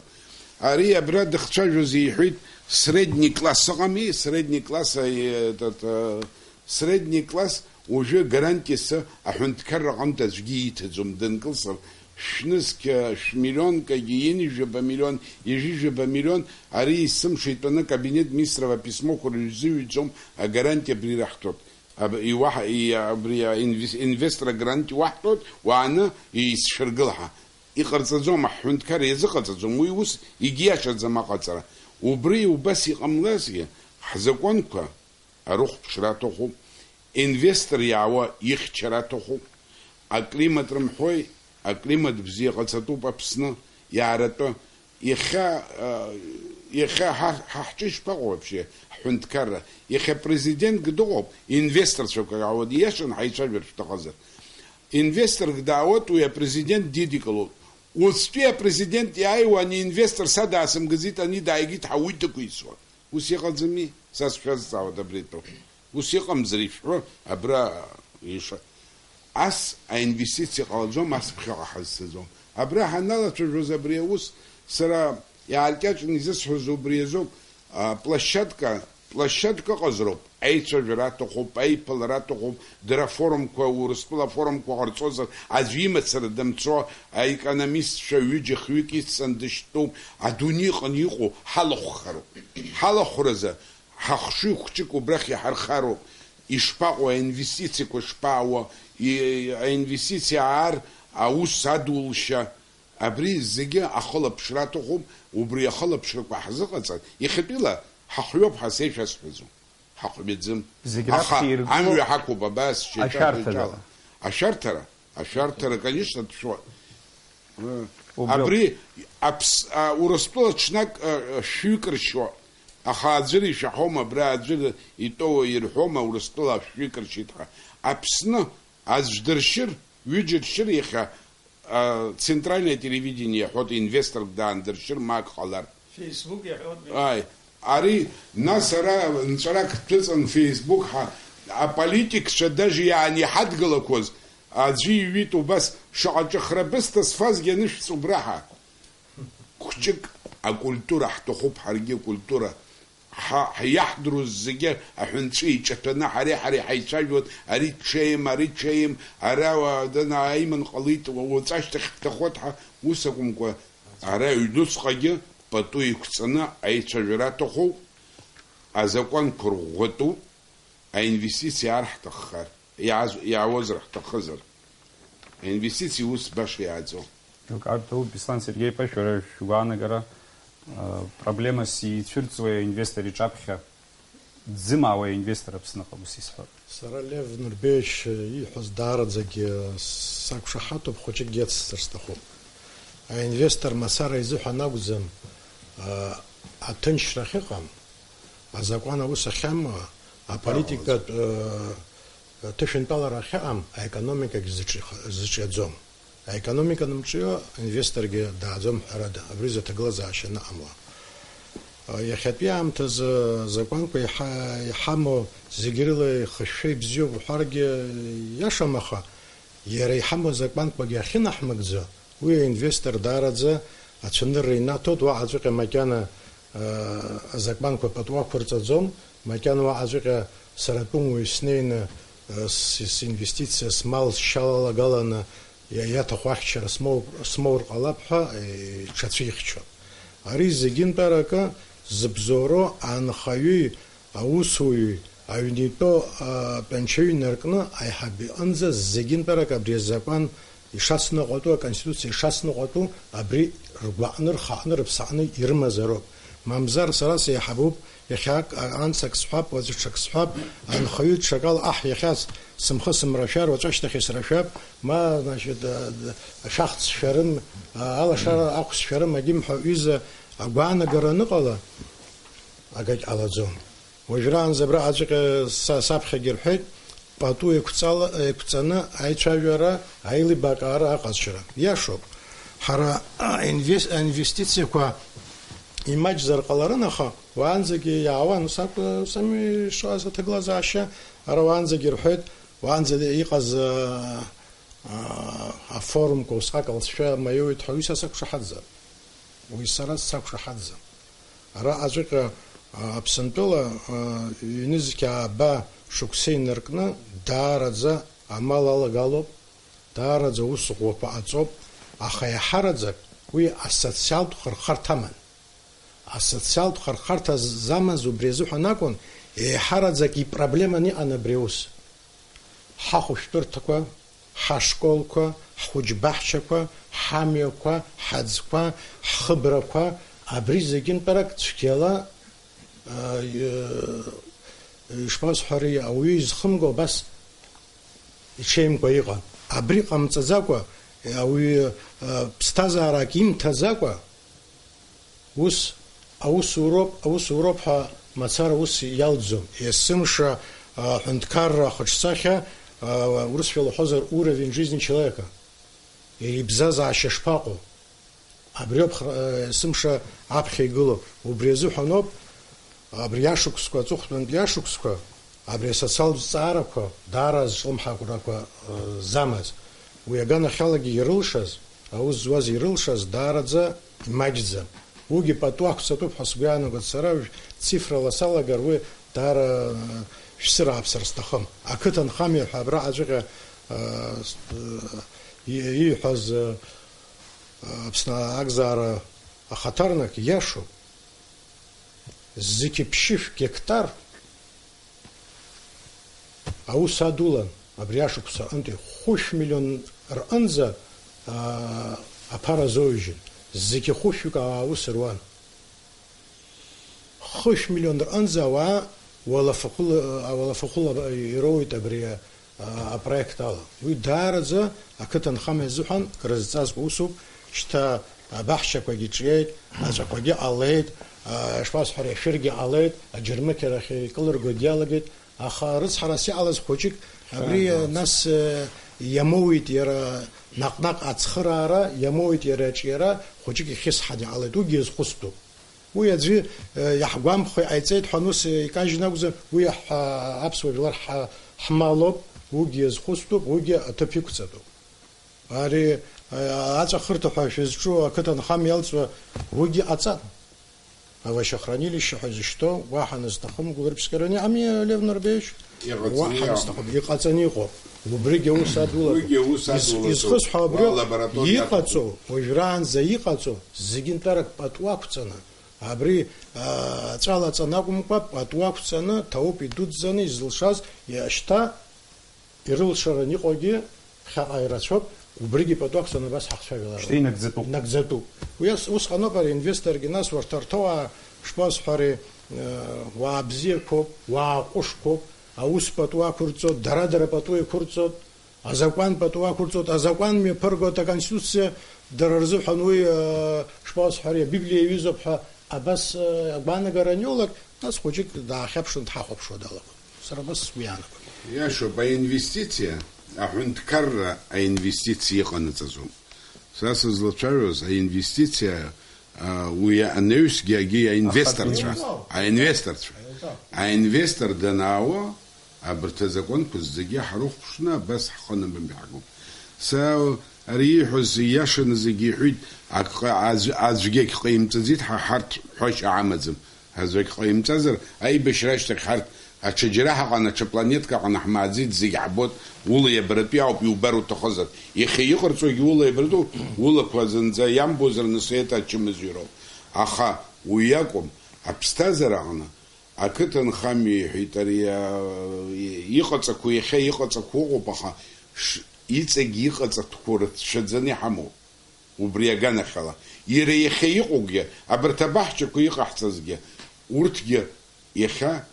Ари абра дыхцәажәоз иҳәеит, средний класс ыҟами, средний класс, э, этот, э, средний класс уажәы гарантиас аҳәынҭқарра аҟынтә аӡәгьы ииҭаӡом, дынкылсыр, шәнызқь, шәмиллионкагьы, ҩынҩажәаба миллион, ҩажәижәаба миллион, ари есымша итәаны кабинет министров аписмоқәа рзыҩӡом, агарантиа абри раҳҭоит. Аб-, иуаҳа-, и-, абри аинвес-, инвестор агарант иуаҳҭоит, уааны исшәыргыл ҳәа. Иҟарҵаӡом, аҳәынҭқар иазыҟаҵаӡом, уи ус егьиашаӡам аҟаҵара. Убри убас иҟамлазгьы, ҳзакәанқәа арыхәаԥшра аҭахуп, инвестор иаауа ихьчара аҭахуп, аклимат рымҳәои, аклимат бзиа ҟаҵатәуп Аԥсны, иааратәы. Иахьа, а, иахьа ҳа, ҳа ҳҿы ишԥаҟоу вообще, ҳҳәынҭқарра? Иахьа президентк дыҟоуп, инвесторцәақәак аауеит, ииашаны ҳаицәажәар шәҭахызар. Инвесторк даауеит, уи апрезидент дидикылоит. Уаҵәтәи апрезидент иааиуа ани инвестор са даасымгаӡеит, ани дааигеит ҳәа уи дықәицуан. Ус иҟаӡами? Са сшәазҵаауеит абри атәы. Ус иҟамзар ишәҳәо, абра иша-, ас аинвестициа ҟалаӡом, ас ԥхьаҟа ҳазцаӡом. Абра ҳаналацәажәоз абри аус, сара иааркьаҿны изысҳәоз убри азоуп, а, площадка, площадка ыҟазароуп, аицәажәара аҭахуп, аиԥылара аҭахуп, дара форумқәа, Урыстәыла афорумқәа ҟарҵозар, аӡәы имацара дымцо, аекономистцәа ҩыџьа-хҩык ицҵаны дышьтәуп, адунеи аҟны иҟоу ҳалахәхароуп. Ҳалахәразы ҳахшыҩ хәҷык убрахь иҳархароуп. Ишԥаҟоу аинвестициақәа шԥаауа, и-, аинвестициа аар аус адулшьа, абри зегьы ахылаԥшра аҭахуп, убри ахылаԥшрақәа ҳзыҟаҵар, иахьатәила ҳахҩоуп ҳәа сеишәасҳәаӡом. Ҳахәмаӡым. Зегь аха раԥхьа иргылоуп амҩа ҳақәуп, абас, шьаҿа-шьаҿала. Ашәарҭара. Ашәарҭара, ашәарҭара, конечно, дшәоит. Убриоуп. Абри аԥс-, а, Урыстәыла ҽнак, а, шәҩык ршьуа, аха аӡәыр ишәаҳәома, абра аӡәыр итәоу ирҳәома, Урыстәыла шәҩык ршьит ҳәа? Аԥсны аӡә дыршьыр, ҩыџьа ршьыр иахьа, а, центральное телевидение иаҳәоит, инвесторк даандыршьыр, ма ак ҟалар. Facebook иаҳәоит. Ааи, ари, нас ара нҵәарак дҭыҵын Facebook ҳәа, аполитикцәа даже иаанеиҳадгылақәоз, аӡәы иҩит убас, шаҟа ҿыхра бысҭа сфазгьы анышәҵ убра ҳәа. Хәҷык акультура ҳҭахуп ҳаргьы, акультура. Ҳа, ҳиаҳдыруаз зегьы аҳәынҵәа иҿаҭәаны ҳареи ҳареи ҳаицәажәон, ари ҽеим, ари ҽеим, ара уа-, дана аиман ҟалеит, уа-, уаҵәашьҭахь ҳҭахоит ҳәа, ус акәымкәа, ара аҩнуҵҟагьы пату иқәҵаны аицәажәара аҭахуп, азакәанқәа рӷәӷәатәуп, аинвестициа ар ҳҭаххар, иааз-, иаауазар ҳҭахызар. Аинвестициа ус баша иааӡом. Акы ду, Беслан Сергеи-иԥа, шәара шәгәаанагара, а, проблемас ицәырҵуеи аинвестор иҿаԥхьа, дзымаауеи аинвестор Аԥсныҟа, ус исҳәап. Сара Лев Нурбеевич ииҳәаз даараӡагьы сақәшаҳаҭуп, хәыҷыкгьы ацсҵар сҭахуп. Аинвестор мацара изыҳәан акәӡам, а, аҭынчра ахьыҟам, азакәан аус ахьамоу, аполитикатә, а, ҭышәынтәалара ахьыҟам, аекономикагь зыҿиха-, зыҿиаӡом. Аекономика анымҿио, аинвесторгьы дааӡом ҳәарада, абри изы аҭагылазаашьа аныҟамла. Иахьатәи аамҭазы азакәанқәа иҳа-, иҳамоу зегь рыла ихышәшәа ибзиоуп уҳәаргьы иашам, аха иара иҳамоу азакәанқәагьы ахьынаҳмыгӡо, уи аинвестор даараӡа ацәанырра инаҭоит, уаҟаҵәҟьа макьана, а, азакәанқәа пату ақәырҵаӡом, макьана уаҟаҵәҟьа сара атәым уаҩ снеины, а, с-, синвестициа, смал сшьалалагаланы, иа-, иаҭаху ахьчара смоу-, смоур ҟалап ҳәа, э, иҽацәихьчон. Ари зегьынтәаракы зыбзоуроу анхаҩи аусуҩи аҩны итәоу, а, тәанчаҩы инаркны аиҳаб иҟынӡа зегьынтәарак абри азакәан ишацныҟәатәу, аконституциа ишацныҟәатәу абри ргәаҟны, рхаҟны, рыԥсаҟны ирымазароуп. Мамзар сара сеиҳабуп, иахьак, а, анс ак сҳәап, уаҵәы ҽак сҳәап, анхаҩы ҽакала аҳ иахьац сымхы сымрашәар, уаҵәашьҭахь исрашәап, ма, значит, а, д-, шәахц шәарым, а, алашара ахә сшәарым, агьым ҳәа ҩыза агәаанагара аныҟала, агагь ҟалаӡом. Уажәраанӡа абраҟаҵәҟьа са саԥхьагьы рҳәеит, Пату еиқәҵала-, еиқәҵаны аицәажәара, аилибакаара, аҟазшьара. Иашоуп, ҳара, а, инвес-, аинвестициақәа имаҷзар ҟаларын, аха уаанӡагьы иаауан, ус акәу-, ус ами ишыҟаз аҭагылазаашьа, ара уаанӡагьы ирҳәеит, уаанӡа иҟаз, а, а, афорумқәа усҟак алҵшәа маиоуит ҳәа, уи са сақәшаҳаҭӡам. Уи сара сақәшаҳаҭӡам. Араҟаҵәҟьа, а, Аԥсынтәыла, а, ҩнызқь ааба шықәса инаркны даараӡа амал алагалоуп, даараӡа аус ӷәӷәақәа ҟаҵоуп, аха еиҳараӡак уи асоциалтә хырхарҭа аман. Асоциалтә хырхарҭа замаз убри азыҳәан акәын, еиҳараӡак ипроблеманы иҟан абри аус. Ҳахәышәтәырҭақәа, ҳашколқәа, ҳхәыҷбаҳчақәа, ҳамҩақәа, ҳаӡқәа, ҳхыбрақәа, абри зегьынтәарак цәгьала, а, ишԥасҳәари, ауаҩы изхымго абас иҽеимкәа иҟан. Абри ҟамҵаӡакәа, ауаҩы, а, ԥсҭазаарак имҭаӡакәа, Ус аусуроуп, аусуроуп ҳәа мацара ус иалҵӡом. Есымша, а, аҳәынҭқарра ахаҿсахьа, а, урысшәала уҳәозар, уровень жизни человека. Иара ибзазаашьа шԥаҟоу? Абриоуп х-, а, есымша аԥхьа игылоу. Убри азыҳәаноуп, абри ашықәсқәа, аҵыхәтәантәи ашықәсқәа, абри асоциалтә зҵаарақәа даара азҿлымҳақәрақәа, а, замаз. Уи аганахьалагьы ирылшаз, аус зуаз ирылшаз даараӡа имаҷӡам. Уигьы пату ақәҵатәуп ҳәа сгәы иаанагоит сара, цифрала салагар уи даара, э, шәсырааԥсар сҭахым. Ақыҭанхамҩа ҳәа абраҟаҵәҟьа, э, с-, э, и-, ииҳәаз, э, Аԥсны акзаара ахаҭарнак иашоуп. Зқьи ԥшьышә гектар аус адулан, абри ашықәса аҟынтәи хәышә миллион рҟынӡа, аа, аԥара азоужьын, зқьи хәышәҩык аус руан. Хәышә миллион рҟынӡа ауаа уалафахәыла, ауалафахәыла ироуеит абри, аа, апроект ала. Уи даараӡа ақыҭанхамҩа азыҳәан крызҵазкуа усуп, шьҭа абаҳчақәагьы ҿиеит, аҵәақәагьы ҟалеит, а, ишԥасҳәари, ашәыргьы ҟалеит, аџьармыкьарахь икылыргогьы иалагеит, аха рыцҳарас иҟалаз хәыҷык, абри, нас, э, иамоуит иара наҟ-наҟ ацхыраара, иамоуит иара аҿиара, хәыҷык ихьысҳан иҟалеит, уигьы иазхәыцтәуп. Уи аӡәы, э, иаҳгәамԥхо иҟаиҵеит ҳәа, ус, э, икажьын акәзар, уи ҳ-, аԥсуа жәлар ҳ-, ҳмалоуп, уигьы иазхәыцтәуп, уигьы аҭыԥ иқәҵатәуп. Ари, а, аҵәахырҭа ҳәа шәызҿу ақыҭанхамҩа иалҵуа уигьы ҟаҵан. Овощехранилище ҳәа изышьҭоу, уаҳа назҭахым гәлырԥсгьараны иҟами, Лев Нурбеевич? Иҟаҵаны уаҳа иҟам. Назҭахым, иҟаҵаны иҟоуп. Убригьы аус адулатәуп. Уигьы аус Из-, адулатәуп. Изхысҳәо абри Уа лабораториа иҟаҵоу, уажәраанӡа иҟаҵоу, зегьынтәарак пату ақәҵаны, абри, а, ҵәалаҵан акәымкәа, пату ақәҵаны, ҭауп идуӡӡаны изылшаз, иа-, шьҭа ирылшаран иҟоугьы ԥхьаҟа ирацәоуп, убригьы пату ақәҵаны абас ҳахцәажәалароуп. Шьҭа инагӡатәуп. Нагӡатәуп. Уи ас-, усҟаноуп ари аинвесторгьы, нас урҭ арҭоуаа, шԥасҳәари, э, уаа бзиақәоуп, уаа ҟәышқәоуп, аус пату ақәырҵоит, дара-дара пату еиқәырҵоит, азакәан пату ақәырҵоит, азакәан мҩаԥыргоит, аконституциа дара рзыҳәан уи, э, шԥасҳәари, абиблиа иаҩызоуп ҳәа абас, э, агәаанагара аниоулак, нас хәыҷык даахьаԥшын дҳахәаԥшуа далагон. Сара абас сгәы иаанагоит. Иашоуп, аинвестициа, аҳәынҭқарра аинвестициа иҟанаҵаӡом. Са сызлацәажәоз аинвестициа, а, уи анаҩсгьы агьи аинвесторцәа, Ахатәы. Аинвесторцәа. Аинвестор данаауа, абарҭ азакәанқәа зегьы ҳрыхәаԥшны абас ҳхы анамам иаҳгом. Са ари ииҳәоз ииашаны зегьы иҳәит, акы ҟа-, аӡә-, аӡәгьы акы ҟаимҵаӡеит, ҳа ҳарҭ ҳәашьа ҳамаӡам. Аӡәгь ҟаимҵазар, аибашьра ашьҭахь ҳарҭ аҽаџьара ҳаҟан, аҽа планетк аҟны ҳмааӡеит, зегь ҳбоит, ула иабаратәи ауп, иубар уҭахызар. Иахьа иҟарҵогьы ула иабаратәу, улақәа зынӡа иамбозар, нас еиҭа ачымазаҩроуп. Аха уи акәым, аԥсҭазаара аҟны, ақыҭанхамҩа иҳәеит, ари, а, иҟаҵақәоу, иахьа иҟаҵақәоу ыҟоуп, аха ш-, иҵегь иҟаҵатәқәоу рацәаӡаны иҳамоуп. Убри аганахьала, иара иахьа иҟоугьы, абарҭ абаҳчақәа иҟаҳҵазгьы, урҭгьы иахьа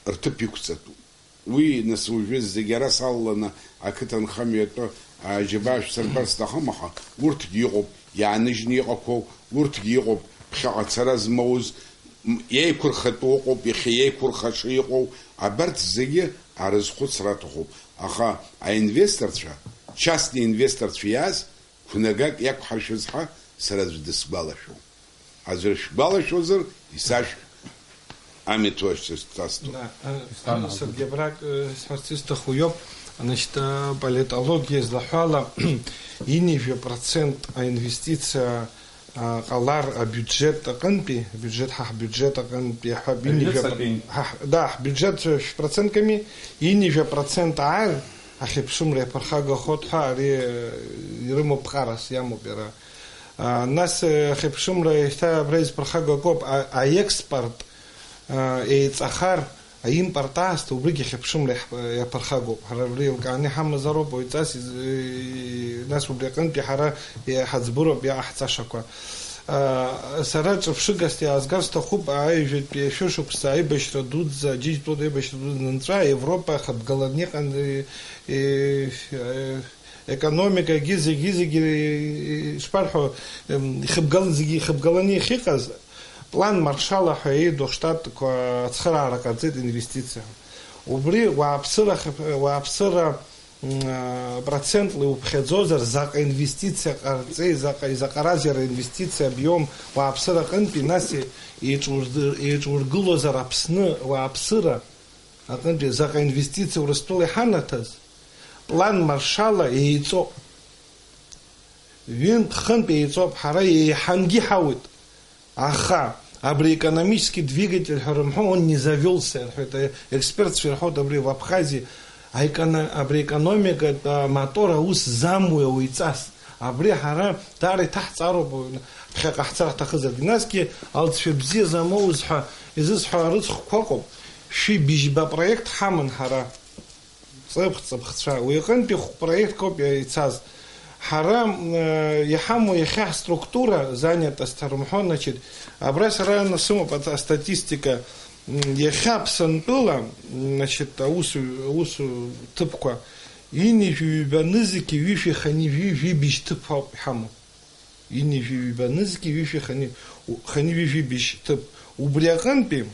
рҭыԥ иқәҵатәуп. Уи, нас, уажәы зегь ара салаланы ақыҭанхамҩатәы аџьабаа шәсырбар сҭахым, аха урҭгьы иҟоуп иааныжьны иҟақәоу, урҭгьы иҟоуп ԥхьаҟа цара змоуз, м, иеиқәырхатәу ыҟоуп, иахьа иеиқәырхаша иҟоу, абарҭ зегьы арызхәыцра аҭахуп. Аха аинвесторцәа, частный инвесторцәа иааз, қәнагак иақәҳаршәаз ҳәа сара аӡә дысгәалашәом. Аӡәыр шәгәалашәозар, исашәҳә, амеҭ уашьцәа сҭасҵо. Да, э, Исламов. Саргьы абрак, э, сҳәарц исҭаху иоуп, значит, э, политологиа злаҳәала, ҩынҩажәа процент аинвестициа, э, ҟалар абиуџьет аҟынтәи, абиуџьет, ҳа ҳбиуџьет аҟынтәи иаҳҳәап, ҩынҩажәа, Аҩныҵҟатәи. Ҳа ҳ-, да, ҳбиуџьет шәи процентками, ҩынҩажәа процент ааир, ахьыԥшымра иаԥырхагахоит ҳәа ари, э, ирымоуп ԥҟарас, иамоуп иара. А, нас, э, ахьыԥшымра иахьа абра изԥырхагоу акоуп, а, аекспорт, а, еиҵахар, аимпорт аасҭа, убригьы ахьыԥшымра иаҳ-, иаԥырхагоуп. Ҳара абри еилкааны иҳамазароуп, уаҩҵас из-, э, нас убри аҟынтәи ҳара иҳаӡбыроуп иҟаҳҵашақәа. А, сара ҿырԥшыгас иаазгар сҭахуп, аҩажәатәи ашәышықәса аибашьра дуӡӡа, Аџьынџьтәылатә аибашьра дуӡӡа нҵәа, Европа хыбгаланы иҟан, э, э, э, Економикагьы зегьы-зегьы, ишԥарҳәо, ем, ихыбгал-, зегьы ихыбгаланы иахьыҟаз, план Маршала ҳәа иеидоу штатқәа ацхыраара ҟарҵеит инвестициа. Убри уааԥсыра хыԥ-, уааԥсыра, м, а, процентла иуԥхьаӡозар, заҟа инвестициа ҟарҵеи, заҟа, изаҟараз иара инвестициа обиом уааԥсыра аҟынтәи, нас и-, еиҿурды-, еиҿургылозар Аԥсны уааԥсыра аҟынтәи, заҟа инвестициа Урыстәыла иҳанаҭаз, план Маршала еиҵоуп. Ҩынтә-хынтә еиҵоуп, ҳара еиҳангьы иҳауеит. Аха абри аекономический двигатель ҳәа рымҳәо, он не завёлся, рҳәоит, э, експертцәа ирҳәоит, абри в Абхазии аеконо-, абри аекономикатә, а, мотор аус замуеи ауаҩҵас. Абри ҳара даара иҭаҳҵароуп, ԥхьаҟа ҳцар ҳҭахызаргьы. Насгьы алҵшәа бзиа замоуз ҳәа изысҳәо арыцхәқәа ыҟоуп. Шәи быжьба проект ҳаман ҳара. Ҵыԥх-ҵыԥхцәа. Уи аҟынтәи хә-, проектк ауп иа-, ицаз. Ҳара, м, э, иҳамоу иахьа ҳструктура, занятость рымҳәо, значит, абра сара насымоуп ат-, астатистика, м, иахьа Аԥсынтәыла, м, значит, аус-, аусу ҭыԥқәа, ҩынҩажәи ҩба нызқьи ҩышәи хынҩажәи жәибжь ҭыԥ ауп иҳамоу. Ҩынҩажәи ҩба нызқьи ҩышәи хани-, у-, хани ҩажәи бжь ҭыԥ. Убри аҟынтәи,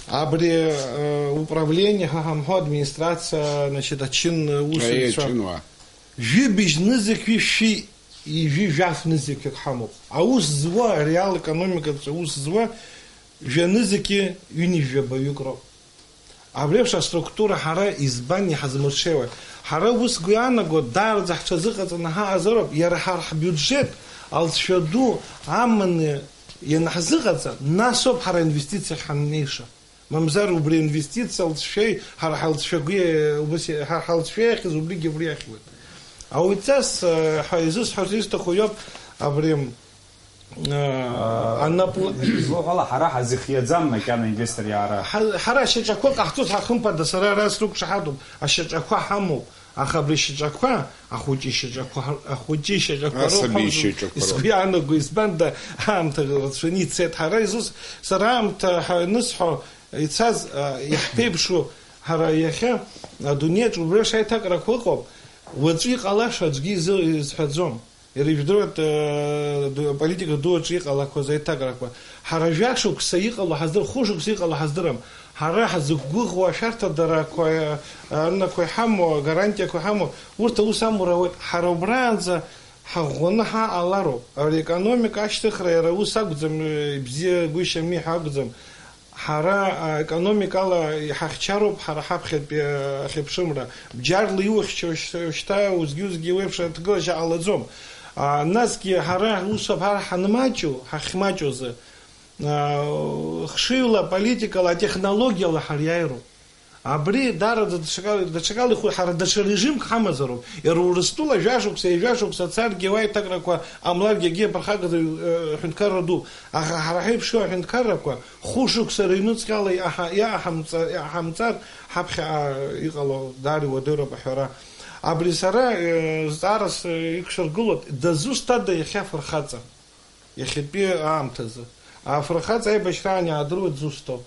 абри, э, управление ҳәа ҳамҳәо, администрациа, значит, ачын, э, усзуҩцәа. Аиа, ачынуаа. Жәибжь нызқьи шәи, ижәи жәаф нызқьҩык ҳамоуп. Аус зуа, ареал экономикаҿы аус зуа, жәа нызқьи ҩынҩажәи жәабаҩык роуп. Абри еиԥш аструктура ҳара избан иҳазмырҽеиуа? Ҳара ус сгәы иаанаго, даараӡа ҳҽазыҟаҵаны ҳаҟазароуп, иара ҳара ҳбиуџьет алҵшәа ду аманы ианаҳзыҟаҵа, нас ауп ҳара аинвестициахь ҳаннеиша. Мамзар убри аинвестициа алҵшәеи ҳара ҳалҵшәагәи, убас и-, ҳара ҳалҵшәа иахьыз убригьы абри иахьуеит. Ауаҩҵас, э, ҳәа изысҳәарц исҭаху иоуп абри Аа, анапла- Излоуҳәала, ҳара ҳазыхиаӡам макьана инвестор иаара. Ҳа-, ҳара ашьаҿақәа ҟаҳҵоит, ҳа, хымԥада, сара ара срықәшаҳаҭуп, ашьаҿақәа ҳамоуп, аха абри ашьаҿақәа, ахәыҷы ишьаҿақәа, ахәыҷы ишьаҿақәа роуп асаби ҳамоу, ишьаҿақәа роуп. Сгәы иаанаго, избанда, аамҭа рацәаны ицеит, ҳара изус-, сара аамҭа ҳа-, анысҳәо, ицаз, а, иаҳԥеиԥшу, ҳара иахьа адунеиаҿ убри ашеиҭакрақәа ыҟоуп, уаҵәы иҟалаша аӡәгьы изы-, изҳәаӡом. Иара ижәдыруеит, э, ду-, аполитика ду аҿы иҟалақәаз аиҭакрақәа. Ҳара жәашықәса иҟало ҳаздыр-, хәышықәса иҟало ҳаздырам. Ҳара ҳзықәгәыӷуа ашәарҭадарақәа, э, аннақәа иҳамоу, агарантиақәа иҳамоу, урҭ аус амура ауеит. Ҳара убраанӡа ҳаӷәӷәаны ҳаҟалароуп. Ари аекономика ашьҭыхра иара ус акәӡам, э, ибзиагәышьами ҳәа акәӡам. Ҳара, а, економикала иҳахьчароуп ҳара ҳаԥхьатәи, а, ахьыԥшымра. Бџьарла иухьчо шьҭа, шьҭа узгьы-узгьы уеиԥш аҭагылашьа ҟалаӡом. А, насгьы ҳара ус абар ҳанмаҷу, ҳахьмаҷу азы, а, хшыҩла, политикала, атехнологиала ҳариааироуп. Абри даараӡа даҽакала, даҽакала иху-, ҳара даҽа режимк ҳамазароуп. Иара Урыстәыла жәашықәса, ҩажәа шықәса царгьы уаиҭакрақәа ҟамларгьы, акгьы аԥырхагада, э, ҳәынҭқарра ду. Аха ҳара ҳаиԥш аҳәынҭқаррақәа хәышықәса рыҩнуҵҟала иаҳа-, иаҳамҵа-, иаҳамҵар, ҳаԥхьаҟа иҟало даара иуадаҩроуп аҳәара. Абри сара, э, зҵаарас, э, иқәсыргылоит, дызусҭада иахьа афырхаҵа? Иахьатәи аамҭазы. Афырхаҵа аибашьраан иаадыруа дызусҭоу?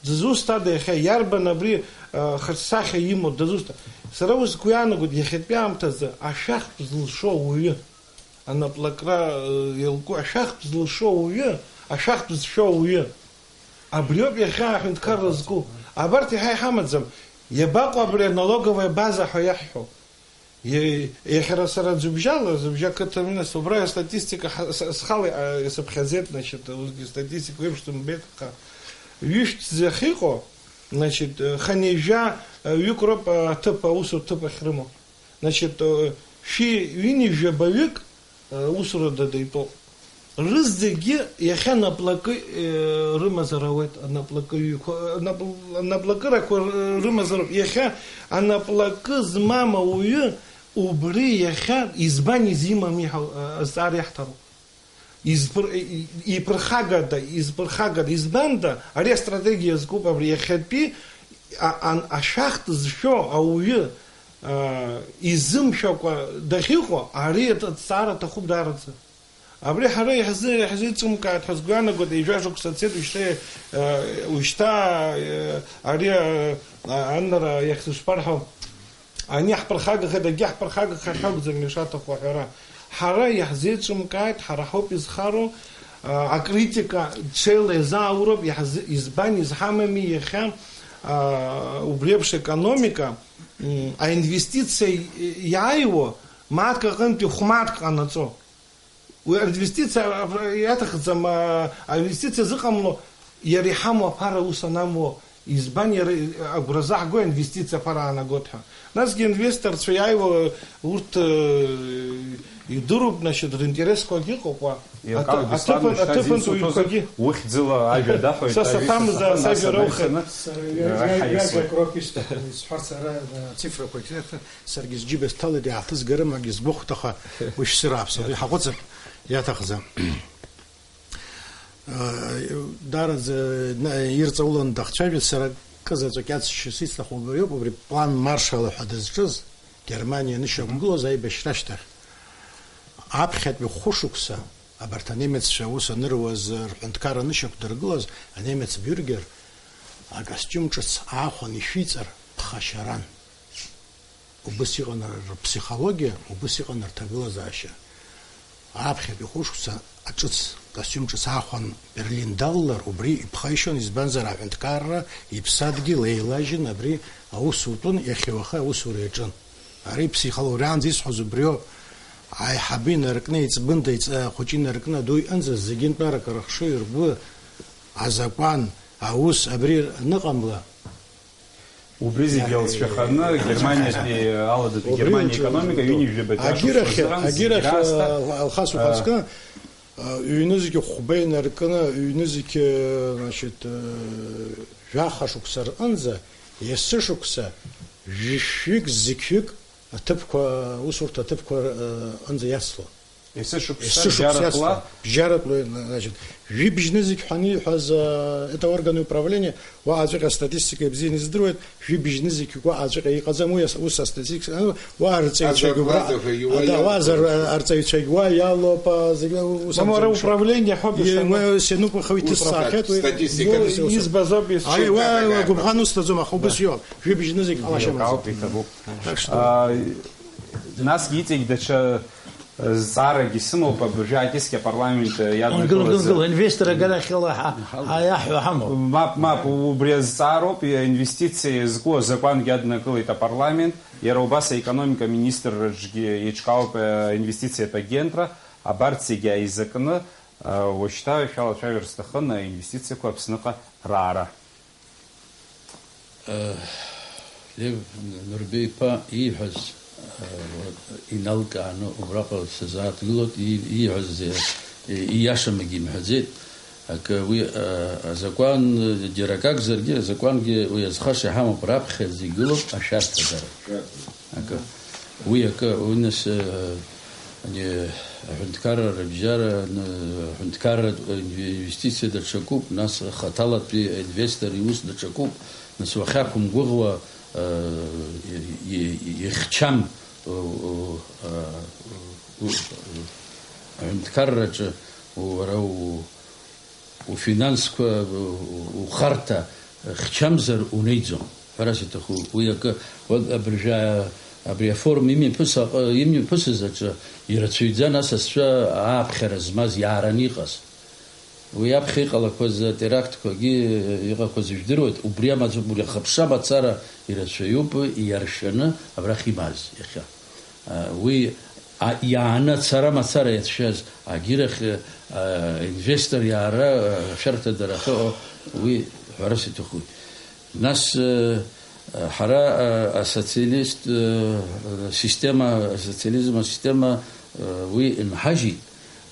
Дызусҭада иахьа? Иарбан абри, э, хырцсахьа имоу? Дызусҭа-, сара ус сгәы иаанагоит, иахьатәи аамҭазы ашәахтә зылшо ауаҩы. Анаплакра, э, иалку ашәахтә зылшо ауаҩы, ашәахтә зшәо ауаҩы. Абриоуп иахьа аҳәынҭқарра зку. Абарҭ иаҳа иҳамаӡам. Иабаҟоу абри аналоговая база ҳәа иаҳҳәо? Иа-, иахьа сара Ӡҩыбжьала, Ӡҩыбжьа қыҭа министр, убра астатистика ҳа-, с-, схала, а, исыԥхьаӡеит, значит, усгьы статистика еиԥш сымбеит, аха ҩышәҭ зах иҟоу, значит, хынҩажәа, а, ҩык роуп, а, аҭыԥ, аусутә ҭыԥ ахьрымоу. Значит, э, шәи ҩынҩажәи жәабаҩык, э, усурада итәоуп. Рызегьы иахьа наплакы, э, рымазар ауеит, анаплакыҩқәа, э, анапл-, анаплакырақәа р-, рымазароуп. Иахьа анаплакы змам ауаҩы убри иахьа избан изимами ҳәа, э, азҵаара иаҳҭароуп. Изԥыр-, и-, и-, иԥырхагада, изԥырхагада, избанда, ари астратегиа зкуп, абри иахьатәи а-, ан-, ашәахтә зшәо ауаҩы, а, изымшәакәа дахьыҟоу, ари аҭ-, аҭҵаара аҭахуп даараӡа. Абри ҳара иаҳзы-, иаҳзеиҿымкааит ҳәа сгәы иаанагоит, ҩажәа шықәса ацеит, уажәшьҭа, а, уажәшьҭа, а, ари, а, а, анара иахьзышԥарҳәо. Ани ҳԥырхагахеит, егьи ҳԥырхагахахьеит акәӡам ишаҭаху аҳәара. Ҳара иаҳзеиҿымкааит, ҳара ҳауп изхароу, а, акритика ҽеила иазаауроуп, иаҳз-, избан изҳамами иахьа, а, убри еиԥш економика, м, аинвестициа иааиуа мааҭк аҟынтәи хә-мааҭк ҟанаҵо. Уи аинвестициа иаҭахӡам, а, аинвестициа зыҟамло, иара иҳамоу аԥара ус анамуо, избан иара агәра заҳго аинвестициа аԥара аанагоит ҳәа. Насгьы инвесторцәа иааиуа урҭ, э, идыруп, значит, ринтересқәагьы ыҟоуп уа. Еилкаауеит, Аҭы-, Беслан, аҭыԥан-, уажәшьҭа аҭыԥантә зеицуҭозеи? Уыхьӡыла ажәа даҳәоит, Са аҩыза саҭамзааз сахан, ас сажәа раухеит. Анаҩсаны, Сара ҩа-, э, ҩа-, ҳаиасуеит. Ҩажәак роуп исҭаху, исҳәарц ара, э, ацифрақәа. Саргьы сџьыба сҭалеит, иааҭызгарым, акгьы збахәт, аха уи шәсырааԥсоит, уи ҳаҟәыҵып, иаҭахӡам. Даараӡа на-, ирҵауланы дахцәажәеит, сара акы заҵәык иацшьас исҭаху убриоуп, убри план Маршалла ҳәа дызҿыз, Германиа анышьақәгылоз аибашьра ашьҭахь. Аԥхьатәи хәышықәса, абарҭ анемеццәа аус аныруаз, рҳәынҭқарра анышьақәдыргылаз, анемец бюргер акостиум ҿыц аахәан ишәиҵар ԥхашьаран. Убыс иҟан рԥсихологиа, убыс иҟан рҭагылазаашьа. Аԥхьатәи хәышықәса аҿыц, костиум ҿыц аахәан Берлин далалар, убри иԥхеишьон, избанзар, аҳәынҭқарра иԥсадгьыл еилажьын абри аусутәын, иахьа-уаха аусура иаҿын. Ари ԥсихологиаанӡа исҳәоз убриоуп. Аиҳабы инаркны, иҵбында иҵ-, ахәыҷы инаркны, аду иҟынӡа зегьы нтәарак рыхшыҩ ргәы азакәан, аус абри аныҟамла, Убри зегьы алҵшәаханы, Германиатәи, Аладатәи Германиа икономика ҩынҩажәабатәи ашықәс азыранӡа зегьы раасҭа, Алхас, ухаҵкы, ҩнызқь хәба инаркны, ҩнызқь, значит, жәаха шықәса рҟынӡа, есышықәса, жәшәҩык, зқьҩык аҭыԥқәа, аусурҭа аҭыԥқәа рҟынӡа иацлон. Есышықәса, есышықәса бжьаратәла. Иацлон, бжьаратәла, значит, жәибжьнызқь ҳәа аниҳәаз, а, это органы управления, уаҟаҵәҟьа астатистика ибзианы издыруеит, жәибжьнызқь уаҟаҵәҟьа иҟаӡам, уи ас-, ус астатистика, а, уа арҵаҩцәагьы убра, азарплатақәа иуа а, да, иаауа. Уа азар-, а, арҵаҩцәагьы уа иалоуп, а, зегьы ус Мамоу, ара акәӡам. Управление ҳәоуп, Уи, ишану. Уи, сиануп, аха уи ҭысҵаахьеит, уи, статистика уи, зегьы. Избаз ауп, исшоит. Ари, уа, уа, гәыбӷан усҭаӡом, аха убас иоуп, жәибжьнызқь ҟалашьа амаӡам. Еилкаауп, иҭабуп. Так что. А, насгьы иҵегь даҽа Зҵаарагьы сымоуп, абыржәы аакьыскьа апарламент, э, иаднакылаз, Гыл, гыл, гыл, инвестор аганахьала ҳа, ҳа иаҳҳәо ҳамоуп. Мап, мап, убри азҵаароуп, инвестициа иазку азакәангьы аднакылеит апарламент, иара убас аекономика министрраҿгьы еиҿкаауп, э, инвестициатә агентра, абарҭ зегьы ааизакны, э, уажәшьҭа шәалацәажәар сҭахын, аинвестициақәа Аԥсныҟа раара. Лев Нурбеи-иԥа ииҳәаз, иналкааны убраҟа сазааҭгылоит, ии-, ииҳәаз, ииашамгьы имҳәаӡеит. Акы, уи, азакәан, џьара акы акәзаргьы, азакәангьы уи азхаша иҳамоуп, раԥхьаӡа игылоуп ашәарҭадара. Акы. Уи акы, уи нас, э, ани, аҳәынҭқарра рыбжьара, н-, аҳәынҭқарратә инвестициа даҽакуп, нас хаҭалатәи аинвестор иус даҽакуп, нас уахьақәымгәыӷуа, э, и-, и-, ихьчам, у-, у-, а, у-, аҳәынҭқарраҿы уара у-, уфинансқәа, у-, ухарҭа хьчамзар унеиӡом. Ҳәарас иҭаху, уи акы, уа-, абыржәы, абри афорум имҩаԥыс-, аҟ-, имҩаԥысыз аҿы ирацәаҩӡан асасцәа ааԥхьара змаз иаараны иҟаз. Уи аԥхьа иҟалақәаз атерактқәагьы иҟақәаз жәдыруеит, убри амаӡа-, убри ахыԥша мацара ирацәаҩуп иаршәаны абрахь имааз иахьа. Уи, а, иааны ацара мацара иацәшәаз, агьырахь, а, инвестор иаара, а, ашәарҭадара ахьыҟоу, уи ҳәарас иҭахуп. Нас, э, ҳара, э, асоциалист, э, система, асоциализм асистема, э, уи инҳажьит.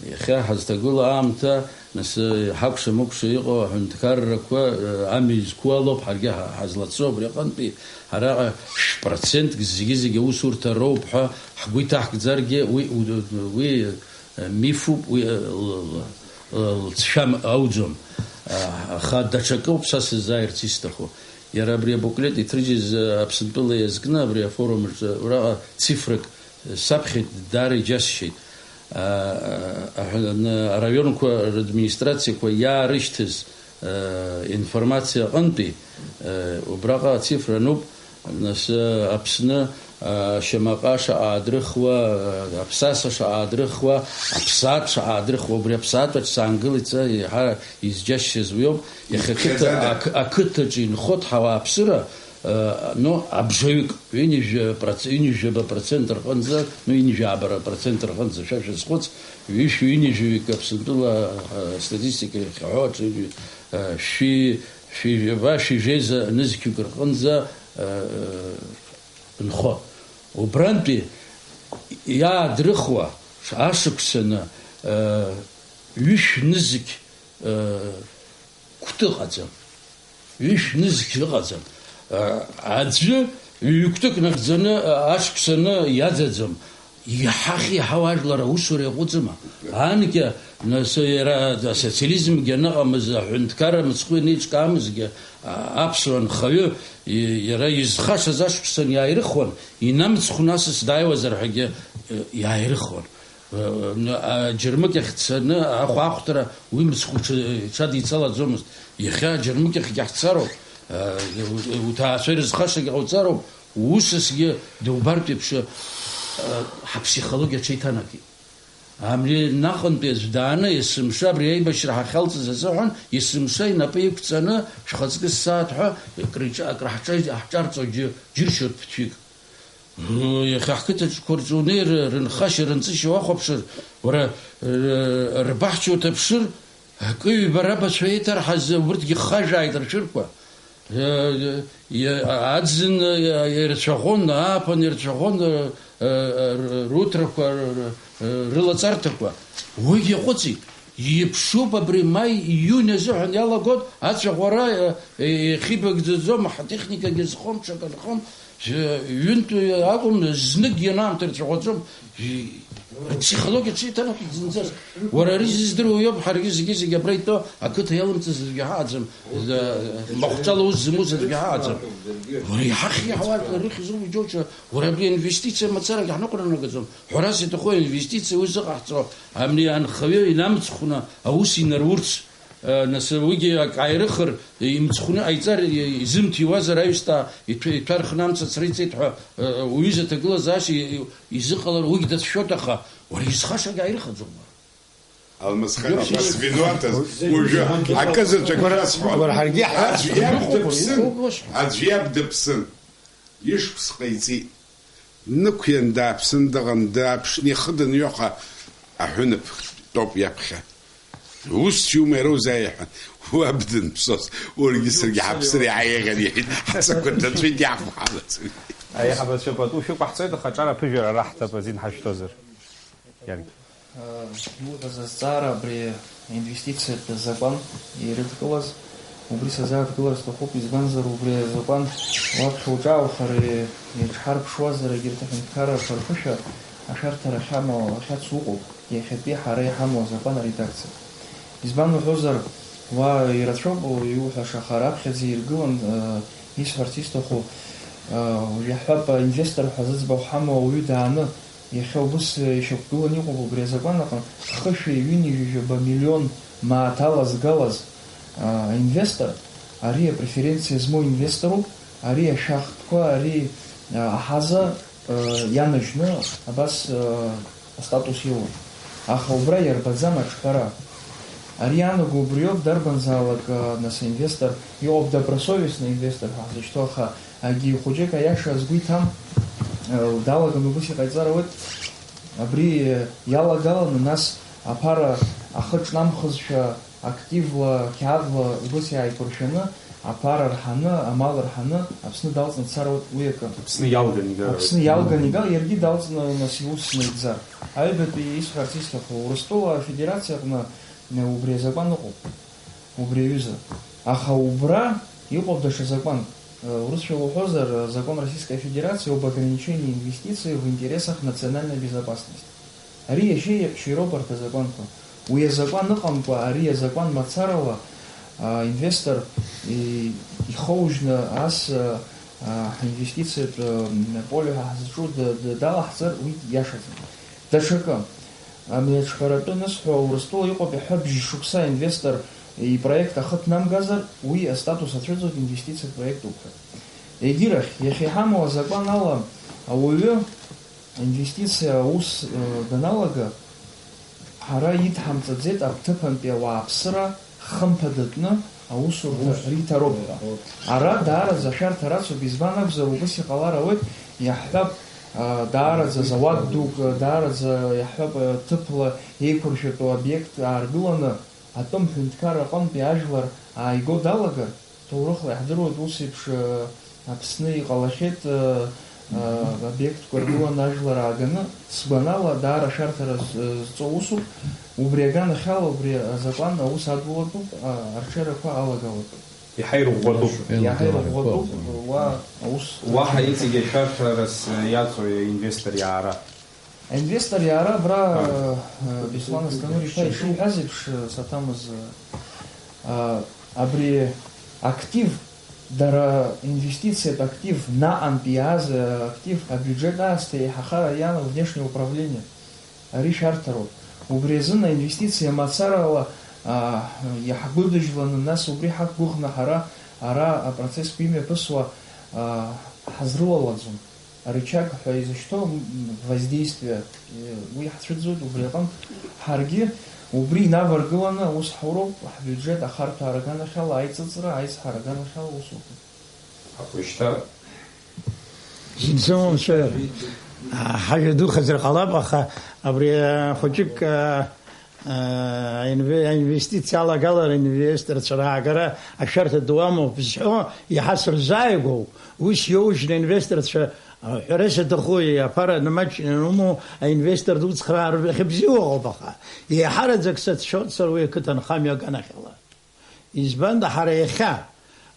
Иахьа ҳазҭагылоу аамҭа, нас, э, ҳакәша-мыкәша иҟоу аҳәынҭқаррақәа, э, амҩа изқәу алоуп ҳаргьы ҳа-, ҳазлацо абри аҟынтәи. Араҟа шә-, процентк зегьы-зегьы аусурҭа роуп ҳәа ҳгәы иҭаҳкӡаргьы, уи, уи, уи, э, мифуп, уи, э, л-, л-, лҵшәа ауӡом. Аха даҽакоуп са сыззааирц исҭаху. Иара абри абуклет иҭрыжьыз, э, Аԥсынтәыла иазкны абри афорум аҿы ураҟа цифрак саԥхьеит, даара иџьасшьеит. А, а, аҳәа-, ны-, араионқәа радминистрациақәа иаарышьҭыз, э, информациа аҟынтәи, э, убраҟа ацифра ануп, нас, э, Аԥсны, э, шьамаҟа шаҟа аадрыхуа, э, аԥсаса шаҟа аадрыхуа, аԥсаатә шаҟа аадрыхуа, убри аԥсаатәаҿ саангылеит сара, еиҳа изџьасшьаз уиоуп. Иахьа ақыҭа-, Иахьа ақы-, ақыҭаҿы инхо ҳауааԥсыра, э, ну, абжаҩык, ҩынҩажәа проц-, ҩынҩажәаба процент рҟынӡа, ну, ҩынҩажәаба процент рҟынӡа, шәа шәазхәыц, ҩышәи ҩынҩажәаҩык Аԥсынтәыла, э, статистика иахьаҳәо аҿы, э, шәи, шәи жәаба, шәи жәеиза нызқьҩык рҟынӡа, э, нхо. Убрантәи иаадрыхуа ашықәсаны, э, ҩышә нызқь, э, кәты ыҟаӡам. Ҩышә нызқь ыҟаӡам. Э, аӡәы ҩ-кәтык нагӡаны, э, ашықәсаны иаӡаӡом. Иаҳахьи иаҳау ажәлар аусура иаҟәыҵыма? Анкьа, нас, иара асоциализмгьы аныҟамыз, аҳәынҭқарра мыцхәы ианеиҿкаамызгьы, а-, аԥсуа нхаҩы, и-, иара изхашаз ашықәсан иааирыхуан, инамыцхәны асас дааиуазар ҳәагьы, э, иааирыхуан. Э, э, а, џьармыкьахь дцаны ахәаахәҭра уи мыцхә иҽа-, иҽадицалаӡомызт. Иахьа џьармыкьахьгьы ҳцароуп, э, у-, уҭаацәа ирызхашагьы ҟауҵароуп, усасгьы дубартә еиԥш, э, ҳаԥсихологиа аҽеиҭанакит. Абри наҟынтәи аӡә дааны, есымша абри аибашьра ҳахьалҵыз азыҳәан, есымша инапы иқәҵаны, шәхаҵкы ссааҭ ҳәа, акры иҿа-, акры ҳҿа-, ҳҿарҵо џьы-, џьыршьоит ԥыҭҩык. Иахьа ҳқыҭаҿқәа рҿы унеир, рынхашьа, рынҵышьа уахәаԥшыр, уара, р-, рбаҳча уҭаԥшыр, акы-ҩба рабацәа еиҭарҳаз, урҭгьы хажәааит ршәырқәа. Э, э, аӡын, э, ирцәаӷәон, ааԥын ирцәаӷәон, э, э, р-, руҭрақәа, р-, р-, рылаҵарҭақәа. Уигьы иаҟәыҵит. Иԥшуп абри маи, ииуни азыҳәан иалагоит, ацәаӷәара, э, э, иахьибагӡаӡом, ҳтехникагьы зхом, ҽакы нхом, э, ҩынтә акәым, зныкгьы анаамҭа ирцәаӷәаӡом. И-, апсихологиа ҽеиҭанакит зынӡас. Уара ари зыздыруа иоуп, ҳаргьы зегьы-зегьы абра итәоу ақыҭа иалымҵыз аӡәгьы ҳаҟаӡам, э, махәҿала ус зымуз аӡәгьы ҳаҟаӡам. Уара иҳахьи ҳауаажәлар рыхьӡума иџьоушьо, уара абри аинвестициа мацарагьы ҳныҟәнагаӡом. Ҳәарас иҭаху аинвестициа уи зыҟаҳҵо, абни анхаҩы инамцхәны аус инарурц, э, нас уигьы ак ааирыхыр, имцхәны ҟаиҵар, и-, изымҭиуазар аҩсҭаа иҭәа-, иҭәа рхны амца ацра иҵеит ҳәа, э, уҩыза аҭагылазаашьа и-, и-, изыҟалар, уигь дацәшәоит, аха уара изхашагь ааирыхаӡом. Алмасхан, абас виноватаз, уажәы акы заҵәык Уара, расҳәон. Уара ҳаргьы ҳа-, Аӡә иаб дыԥсын, аӡә иаб дыԥсын. Ишықәс ҟаиҵеит. Днықәиан дааԥсын дыҟан, дааԥшны ихы данҩаха аҳәынаԥ тәоуп иаԥхьа. Ус иума иара узааиҳәан, уаб данԥсоз, уаргьы саргьы ҳаԥсыр иааиӷьын иҳәеит, ҳцақәа ҭацәит иаахәҳалацәеит. Аиҳабацәа пату шәықәаҳҵоит, аха аҿар аԥыжәара раҳҭап азин ҳашәҭозар. Иаргь. Иуҳәаз азҵаара абри аинвестициатә закәан ирыдкылаз, убри сазааҭгылар сҭахуп, избанзар убри азакәан уаԥхьа уҿааухар иаҿҳарԥшуазар, егьырҭ аҳәынҭқаррақәа рԥышәа ашәарҭара ахьамоу, ахьацу ыҟоуп, иахьатәи ҳара иҳамоу азакәан аредакциа. Избан уҳәозар, уа ирацәоуп иуҳәаша, аха раԥхьаӡа иргылан, э, исҳәарц исҭаху, э, уажә иаҳҳәап, аинвестор ҳәа зыӡбахә ҳамоу ауаҩы дааны, иахьа убыс ишьақәгыланы иҟоуп убри азакәан аҟны, хышәи ҩынҩажәи жәаба миллион мааҭ алазгалаз, а, инвестор, ари апреференциа змоу инвесторуп, ари ашәахтәқәа, ари, а, аҳаза, а, ианажьны абас, а, астатус иоуеит. Аха убра иарбаӡам аҿҳәара. Ари иаанаго убриоуп, дарбанзаалак, а, нас аинвестор иҟоуп, добросовестный инвестор ҳәа ҳзышьҭоу, аха, а, егьи хәыҷык аиаша згәы иҭам, а, далаганы убыс иҟаиҵар ауеит. Абри, а, иалагаланы, нас аԥара ахы ҿнамхызшәа, активла, қьаадла убыс иааиқәыршәаны, аԥара рҳаны, амал рҳаны, Аԥсны далҵны дцар ауеит уи акы. Аԥсны иалган игар. Аԥсны иалган игар, иаргьы далҵны, нас, иус наигӡар. Аҩбатәи исҳәарц исҭаху, Урыстәыла Афедерациа аҟны Убри азакәан ыҟоуп, убри аҩыза. Аха убра иҟоуп даҽа закәанк. Урысшәала уҳәозар, закон Российской Федерации об ограничении инвестиций в интересах национальной безопасности. Ари иашьеиҳәшьеи роуп арҭ азакәанқәа. Уи азакәан ыҟамкәа, ари азакәан мацарала, а, инвестор и-, ихоужьны ас, а, а, ҳинвестициатә, а, полио ҳа ҳзыҿу д-, д-, далаҳҵар, уи иашаӡам. Даҽакы, амни аҿҳәаратәы анысҳәа, Урыстәыла иҟоуп иаҳҳәап, бжьшықәса инвестор ипроект ахы ҭнамгазар, уи астатус ацәыӡуеит, инвестициатә проектуп ҳәа. Егьирахь, иахьа иҳамоу азакәан ала, ауаҩы инвестициа аус, э, даналага, ҳара идҳамҵаӡеит аԥҭыԥантәи ауааԥсыра хымԥадатәны аусурҭа Ус. риҭароуп ҳәа. Ара даараӡа ашәарҭа рацуп, избан акәзар, убыс иҟалар ауеит, иаҳҳәап, а, даараӡа зауад дук, а, даараӡа, иаҳҳәап, а, ҭыԥла еиқәыршәатәу обиект ааргыланы, атәым ҳәынҭқарра аҟынтәи ажәлар ааиго далагар, ҭоурыхла иаҳдыруеит, ус еиԥш, а, Аԥсны иҟалахьеит, а, а, обиектқәа ргыланы ажәлар ааганы, сгәанала, даара ашәарҭара з-, зҵоу усуп, убри аганахьала, убри азакәан аус адулатәуп, а, арҽеирақәа алагалатәуп. Иаҳа ирӷәӷәатәуп. Иаҳа ирӷәӷәатәуп, уа аус. Уаҳа иҵегь ашәарҭарас иаҵои аинвестор иаара? Аинвестор иаара абра, А. э, Беслан Асҭамыр-иԥа ишиҳәаз еиԥш, э, саҭамыз, э, э, абри актив, дара инвестициатә актив, наҟантә иааз, э, актив, абиуџьет аасҭа еиҳахар ианаго внешнее управление. Ари шәарҭароуп. Убри азын аинвестициа мацарала, а, иаҳгәыдыжьланы, нас убри ҳақәгәыӷны ҳара ара апроцессқәа имҩаԥысуа, а, ҳазрылалаӡом. Арычаг ҳәа изышьҭоу, м, воздействие, э, уи ҳцәыӡуеит, убри аҟынтә ҳаргьы убри инаваргыланы аус ҳауроуп, ҳбиуџьет ахарҭәаара аганахьала, аиҵыҵра, аизҳара аганахьала аус уҳәоит. Ахәышьҭа. Зынӡа умшәа, а, ҳажәа духазар ҟалап, аха абри, а, хәыҷык, а, а, инве-, аинвестициа алагалара, инвесторцәа раагара ашәарҭа ду амоуп зҳәо иаҳа сырзааигәоуп. Ус иоужьны аинвесторцәа, а, ҳәарас аҭаху, аԥара нмаҷны иумоу аинвестор дуцхраа рахь бзиа ыҟоуп, аха еиҳараӡак сацәшәоит сара уи ақыҭанхамҩа аганахьала. Избанда ҳара иахьа,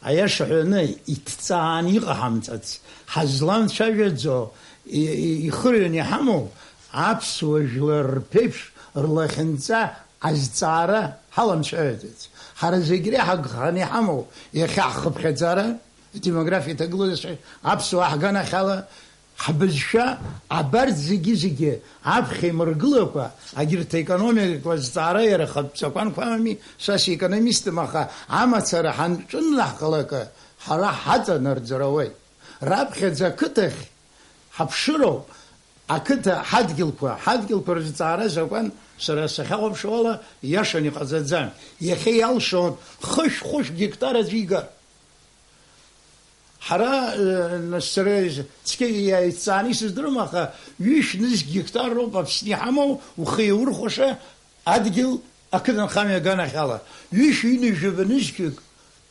аиаша ҳәаны, иҭҵааны иҟаҳамҵац, ҳазланцәажәаӡо, и-, и-, ихырҩаны иҳамоу аԥсуа жәлар рԥеиԥш рлахьынҵа азҵаара ҳаламцәажәаӡац. Ҳара зегь реиҳа агханы иҳамоу иахьа ҳхыԥхьаӡара, адемографиа иҭагылазшәа, аԥсуаа ҳганахьала, Ҳбызшәа абарҭ зегьы-зегьы аԥхьа имыргылакәа, агьырҭ аекономикақәа зҵаара иара ахатә закәанқәа амами, са секономистым, аха амацара ҳанҿынраҳгалак, ҳара ҳаҵанарӡыр ауеит. Раԥхьаӡа ақыҭахь ҳаԥшыроуп, ақыҭа ҳадгьылқәа, ҳадгьылқәа рызҵаара азакәан сара сахьахәаԥшуала иашан иҟаҵаӡам. Иахьа иалшон хышә-хәышә гектар аӡәы игар. Ҳара, э, нас сара из-, цқьа иааиҵааны исыздырам, аха ҩышә нызқь гектар роуп Аԥсны иҳамоу, ухы иаурхәаша адгьыл ақыҭанхамҩа аганахьала. Ҩышә ҩынҩажәаба нызқьҩык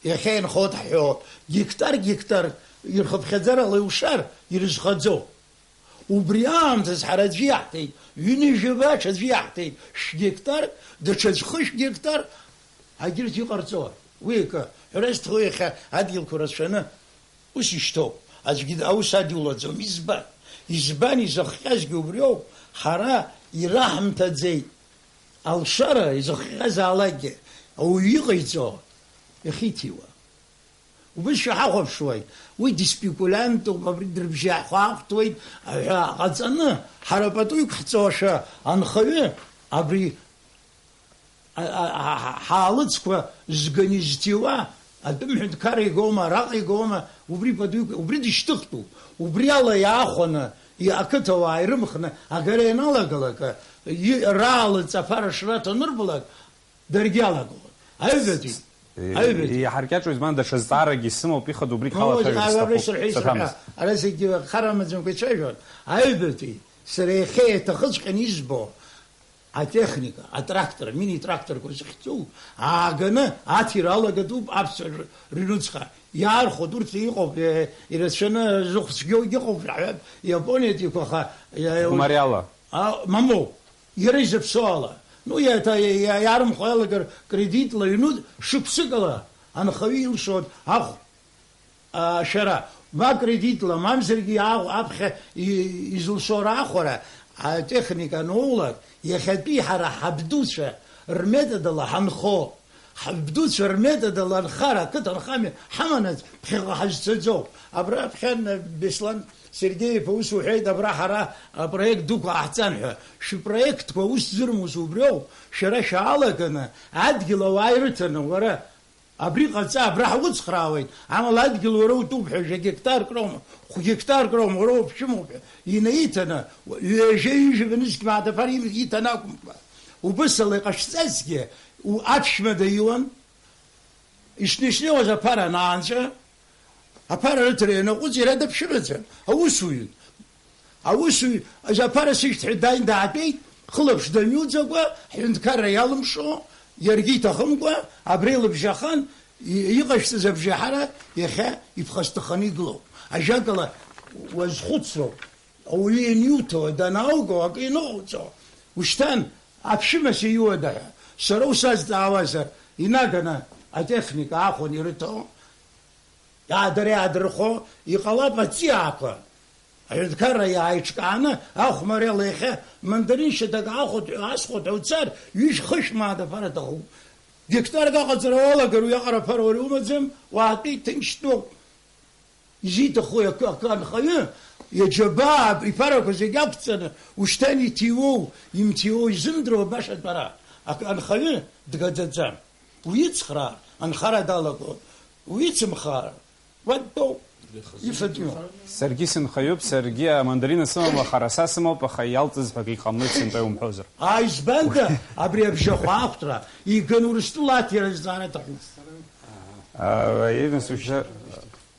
иахьа инхоит ҳҳәо, гектар, гектар ирхыԥхьаӡарала иушар, ирызхаӡом. Убри аамҭаз ҳара аӡәы иаҳҭеит, ҩынҩажәаба аҽаӡәы иаҳҭеит, шә гектар, даҽаӡә хышә гектар, агьырҭ иҟарҵои? Уи акы, ҳәара зҭаху иахьа адгьылқәа рацәаны ус ишьҭоуп. Аӡәгьы аус адиулаӡом. Избан? Избан изыхҟьазгьы убриоуп, ҳара ираҳмҭаӡеит. Алшара изыхҟьазаалакгьы ауаҩы иҟаиҵо иахьиҭиуа. Убыс шәаҳахәаԥшуеит, уи диспекулиантуп, абри дырбжьахәаахәҭуеит ҳәа ҟаҵаны, ҳара пату иқәҳҵошәа анхаҩы абри а, а, а, ҳаалыцқәа зганы изҭиуа, атәым ҳәынҭқарра игоума, араҟа игоума, убри пату иқә-, убри дышьҭыхтәуп, убри ала иаахәаны, и-, ақыҭауаа ирымхны агара ианалагалак, и-, раалыҵ аԥара шраҭо анырбалак, Даргьы иалагон. Аҩбатәи. Аҩбатәи. Иҳаркьаҿу избан, даҽа зҵаарагьы сымоуп, ихадоу убригь ҳалацәажәар сҭахуп. Ара зегьы хар амаӡамкәа ицәажәон. Аҩбатәи. Сара иахьа иаҭахыҵәҟьаны избо, атехника, атрактор, амини-тракторқәа зыхьӡу, ааганы аҭира алагатәуп аԥсуа рыҩнуҵҟа. Иаархәоит, урҭ иҟоуп, е, ирацәаны зыхә цәгьоугьы ыҟоуп, раҳәап, Иапониатәиқәа, аха, е, Хәмариала. А, мамоу, иара изыԥсоу ала. Ну, иа-, иа-, иа-, иаарымхуа иалагар кредитла ҩнуҵ-, шықәсыкала анхаҩы илшоит ахә-, а, шәара, ма кредитла, мамзаргьы иаахә-, аԥхьа и-, изылшо раахәара, атехника аноулак, иахьатәи ҳара ҳабдуцәа рметодала ҳанхо, ҳабдуцәа рметодала анхара, ақыҭанхамҩа ҳаманаҵ, ԥхьаҟа ҳазцаӡом. Абра ԥхьан Беслан Сергеи-иԥа ус уҳәеит, абра ҳара апроект дуқәа ҟаҳҵан ҳәа. Шәпроектқәа ус зырмоз убриоуп, шәара шәаалаганы адгьыл ауаа ирыҭаны, уара, абри ҟаҵа, абра ҳуцхраауеит, амала адгьыл уара утәуп ҳәа, жәа гектарк роума, хә гектарк роума, уара уаԥшәымоуп ҳәа инаиҭаны, ҩажәа-ҩажәа нызқь мааҭ аԥара им-, иҭан акәымкәа. Убыс ала иҟашәҵазгьы, у-, аԥшәма даиуан, ишнеи-шнеиуаз аԥара анаанҵәа, аԥара рыҭара ианаҟәыҵ, иара даԥшьыраӡан, аусуҩын. Аусуҩ, аԥара сышьҭ ҳәа дааин даатәеит, хылаԥш даниуӡакәа, ҳҳәынҭқарра иалымшо, иаргьы иҭахымкәа, абри лыбжьахан, и-, иҟашәҵаз абжьаҳара иахьа иԥхасҭаханы игылоуп. Ажәакала, уазхәыцроуп. Ауаҩы ианиуҭо, данаауго, акы ианыҟауҵо, ушьҭан аԥшәымас ииуада ҳәа, сара усазҵаауазар, инаганы атехника аахәаны ирыҭо, иаадара-иаадырхо, иҟалап аҵиаақәа. Аҳәынҭқарра иааиҿкааны, ахәмарала иахьа мандарин шьаҭак аахәоит, аасхәоит ҳәа уцар, ҩышә-хышә мааҭ аԥара аҭахуп. Гектарк аҟаҵара уалагар, уиаҟара аԥара уара иумаӡам, уаатәеит, ҭынч тәоуп. Изиҭаху акы, акы анхаҩы, иаџьабаа иԥарақәа зегь ақәҵаны, ушьҭан иҭиуоу, имҭиуоу изымдыруа баша атәара, акы анхаҩы дгаӡаӡам. Уицхраар, анхара далагон. Уицымхаар, уа дтәоуп, ифатәиуп. Саргьы сынхаҩуп, саргьы амандарина сымам, аха араса сымоуп, аха иалҵыз ҳәа акгьы ҟамлеит, сынтәа иумҳәозар. А, избанда, абри абжьахәаахәҭра, иган Урыстәыла аҭира зҵаара аҭахуп. А, Ирина Сушьа,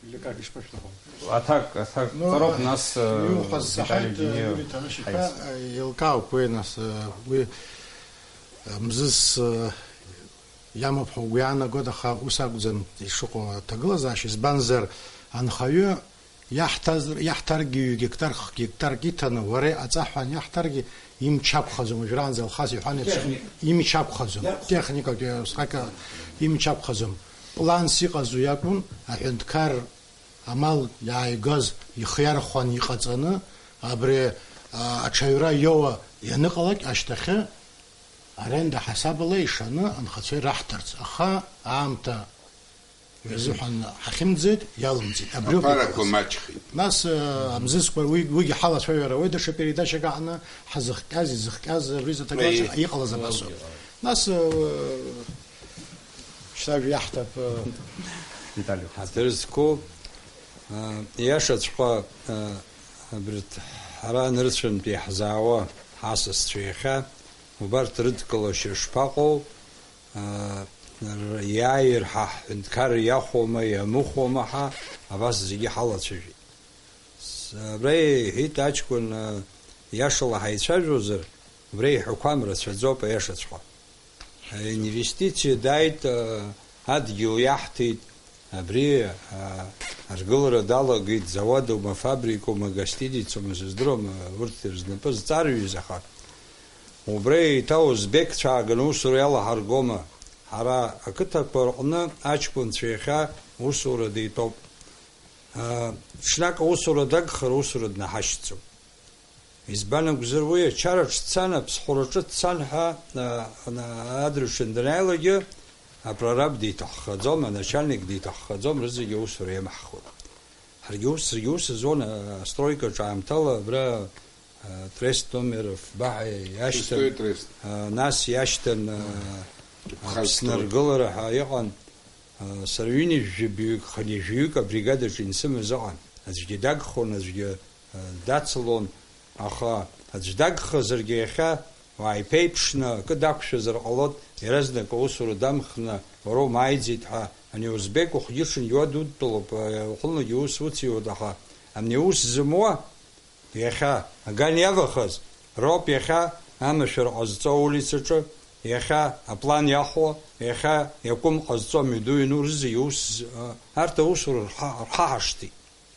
Или как, ишԥашәҭаху? Аҭак, аҭак Ну, ҵароуп, нас, э, иуҳәаз Виталий саҳаит, Гениев Юрий Ҭанашь-иԥа, ҳаиас. Э, еилкаауп уи, нас, э, уи, э, мзызс, э, иамоуп ҳәа угәы иаанагоит, аха ус акәӡам ишыҟоу аҭагылазаашьа, избанзар, анхаҩы иаҳҭаз, иаҳҭаргьы ҩ-гектар, х-гектарк иҭаны, уара аҵаҳәан иаҳҭаргьы имч ақәхаӡом, уажәраанӡа Алхас иҳәан еиԥш, Техника. Имч ақәхаӡом. Иақәхаӡом. Техникатә, усҟак имч ақәхаӡом. Планс иҟаз уи акәын, аҳәынҭқар амал иааигаз ихы иархәан иҟаҵаны, абри, а, аҽаҩра иоуа ианыҟалак ашьҭахьы аренда ҳасабала ишаны анхацәа ираҳҭарц, аха аамҭа ҩазыҳәан ҳахьымӡеит, иалымҵит. Абри ауп Аԥарақәа иҟалаз. Маҷхеит. Нас, э, амзызқәа, уи, уигьы ҳалацәажәара ауеит, даҽа передачак аҟны ҳазыхҟьаз, изыхҟьаз, абри изы аҭагылазаашьа Аиеи. Иҟалаз абасоуп. Нас, э, шьҭа ажәа иаҳҭап, э, Виталий. Ҳаҭыр зқәу, э, иашаҵәҟьа, э, абарҭ ҳара нырцәынтәи иаҳзаауа ҳасасцәа иахьа, убарҭ рыдкылашьа шԥаҟоу? Р-, иааир ҳа ҳҳәынҭқарра иахәома, иамыхәома ҳәа абас зегьы ҳалацәажәеит. С-, абра иҳәеит аҷкәын, а, иашала ҳаицәажәозар, убра иҳәақәам рацәаӡоуп аиашаҵәҟьа. Аинвестициа дааит, а, адгьыл иаҳҭеит, абри, а, аргылара далагеит, заводума, фабрикума, гостиницума, сыздыруам, а, урҭ рзнапы зҵарҩыз, аха Убра еиҭа узбекцәа ааганы усура иалаҳаргома? Ҳара ақыҭақәа рҟны аҷкәынцәа иахьа усурада итәоуп. Ҽнак аусура дагхар, усура днаҳашьцылап. Избан акәзар, уи ачараҿ дцан, аԥсхәраҿы дцан ҳәа, а, а, адырҩаҽны данааилакгьы, апрораб диҭаххаӡом, аначальник диҭаххаӡом, рызегьы аусура иамаҳхуеит. Ҳаргьы ус, саргьы ус зуан, а, астройкаҿы аамҭала абра Трест номер фба ҳәа иашьҭан, Шестой трест. Нас иашьҭан, Аԥсны аргылара ҳәа иҟан. Сара ҩынҩажәаҩык, хынҩажәаҩык абригадаҿы инсымаз ыҟан. Аӡәгьы дагхон, аӡәгьы дацлон, аха аӡә дагхазаргьы иахьа уааиԥеиԥшны акы дақәшәазар ҟалоит, Иаразнак аусура дамхны, уара умааиӡеит ҳәа, ани узбек ухгьы-ҽынгьы уа дудтәалоуп, уахынлагьы ус уциуеит, аха ани ус зымуа, иахьа аган иавахаз роуп, иахьа амашәыр ҟазҵо аулицаҿы, иахьа аплан иахәо, иахьа иакәым ҟазҵо амҩаду иану, рызегьы ус з-, арҭ аусура рхаҳаршҭит.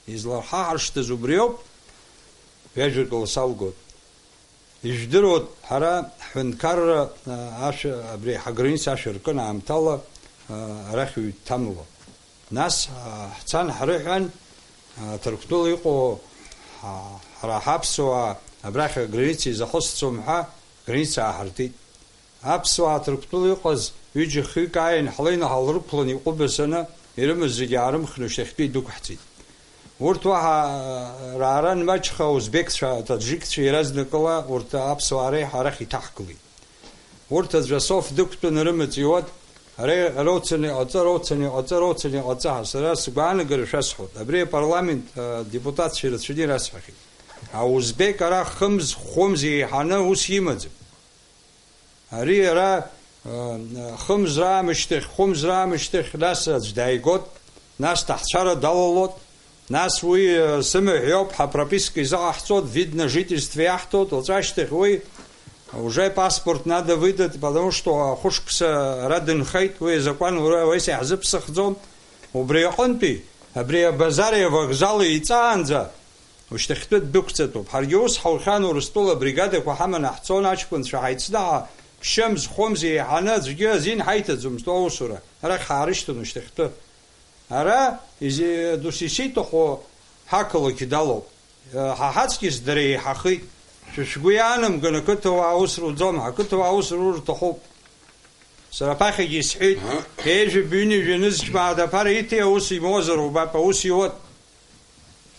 Излархаҳаршҭыз убриоуп, ҩажәакала салгоит. Ижәдыруеит, ҳара ҳҳәынҭқарра, а, ашәа, абри ҳаграница ашәа ркын аамҭала, а, арахь ҩ-, дҭамло. Нас, а, ҳцан ҳрыҳәан, а, Ҭырқәтәыла иҟоу ҳа-, ҳара ҳаԥсуаа абрахь аграница изахысцом ҳәа, граница ааҳартит. Аԥсуаа Ҭырқәтәыла иҟаз ҩыџьа-хҩык ааин, ҳлеины ҳалрықәлан иҟәыбасаны, ирымаз зегьы аарымхны шьҭахьтәи идәықәҳҵеит. Урҭ уаҳа, а, раара анмаҷха, узбекцәа, таджикцәа иаразнакыла урҭ аԥсуаа реиҳа арахь иҭаҳкылеит. Урҭ аӡәы асоф дықәтәаны рымаҵ иуат, ара, ара уцаны иҟаҵа, ара уцаны иҟаҵа, ара уцаны иҟаҵа ҳәа. Сара сгәаанагара шәасҳәоит. Абри апарламент, а, депутатцәа ирацәаны ирасҳәахьеит. Аузбек ара хымз, хәымз еиҳаны ус имаӡам. Ари иара, э, хымз раамышьҭахь, хәымз раамышьҭахь, нас аӡә дааигот, нас ҭаҳцәара далалот, нас уи, э, сымаҳә иоуп, ҳа прописка изаҟаҳҵот, вид на жительство иаҳҭот, уаҵәашьҭахь уи уже паспорт надо выдать, потому что хәышықәса ара дынхеит, уи азакәан ура уеизгьы иаҳзыԥсахӡом. Убри аҟынтәи, абри абазари авокзали иҵаанӡа, Ушьҭахьтәы ддәықәҵатәуп. Ҳаргьы ус ҳаухьан, Урыстәыла абригадақәа ҳаманы ҳцон, аҷкәынцәа ҳаицны ҳа-, ԥшьымз, хәымз еиҳаны аӡәгьы азин ҳаиҭаӡомызт, уа усура. Арахь ҳаарышьҭын ушьҭахьтәы. Ара изи-, дус ишиҭаху ҳақалақь далоуп. Ҳа ҳаҵкьыс дара еиҳахеит. Шәа шәгәы иаанамган, ақыҭауаа ус руӡом, ҳақыҭауаа ус рур рҭахуп. Сара аԥахьагьы исҳәеит, еижәба ҩынҩажәа нызқь мааҭ аԥара иҭи аус имоуазар убап, аус иуот.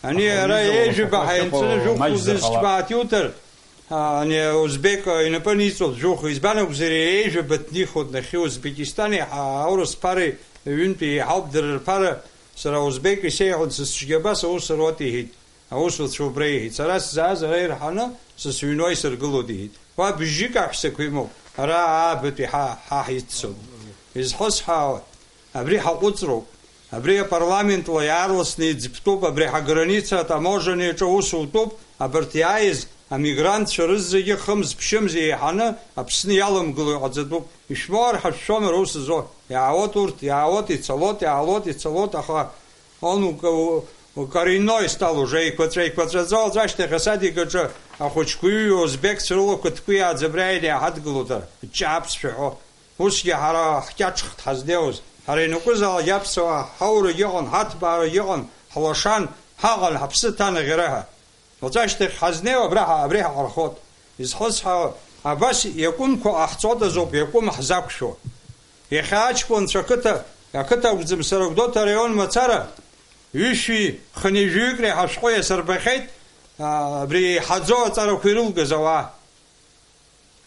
Ани ара еижәба ҳаинҵаны жәохә нызқь мааҭ иуҭар, а, ани аузбек, а, инапы аниҵоит жәохә, избан акәзар, еижәба днихоит нахьхьи Узбекистани, а, аурыс ԥареи ҩынтәи еиҳауп дара рԥара, сара аузбек исеиҳәон, сысцәгьа абас аус руат иҳәеит. Аусуцәа убра иҳәеит, сара сзааз ара ирҳаны, сысыҩны уа исыргылоит, иҳәеит. Уа бжьык аҳәсақәа имоуп, ара аабатәи ҳа, ҳа ҳиццоит. Изҳәо сҳәаауеит, абри ҳаҟәыҵроуп, абри апарламентла иаарласны иӡбтәуп, абри ҳаграница атаможениаҿы аус утәуп, абарҭ иааиз амигрантцәа рызегьы хымз-ԥшьымз еиҳаны Аԥсны иаламгыло иҟаҵатәуп. Ишәмоур ҳәа шәшәомар, ус зо, иаауеит урҭ, иаауеит, ицалоит, иаалоит, ицалоит, аха Он у-, у-, у-, коренной стал уже, еиқәаҵәа-еиқәаҵәаӡа уаҵәашьҭахь асадик аҿы ахәыҷқәа иҩуа узбекцәа рылақәа ҭкәиааӡа абра иааины иааҳадгылоит, ара, ҷаԥсшәа ҳәо. Усгьы ҳара ҳкьаҿхт ҳазнеиуаз. Ҳара ианакәызаалак аԥсуаа ҳаурагь ыҟан, ҳаҭбаарагь ыҟан, ҳлашан, ҳаҟан, ҳаԥсы ҭан аӷьараҳәа. Уаҵәашьҭахь ҳазнеиуа абра ҳа-, абри ҳаҟархот. Изхысҳәаауа, абас иакәымқәа ҟаҳҵодаз ауп, иакәым ҳзақәшәо. Иахьа аҷкәынцәа ақыҭа, ақыҭа акәӡам, сара Гәдоуҭа араион мацара, ҩышәи хынҩажәаҩык реиҳа ашәҟәы иасырбахьеит, а, абри еиҳаӡоу аҵарақәа ирылгаз ауаа.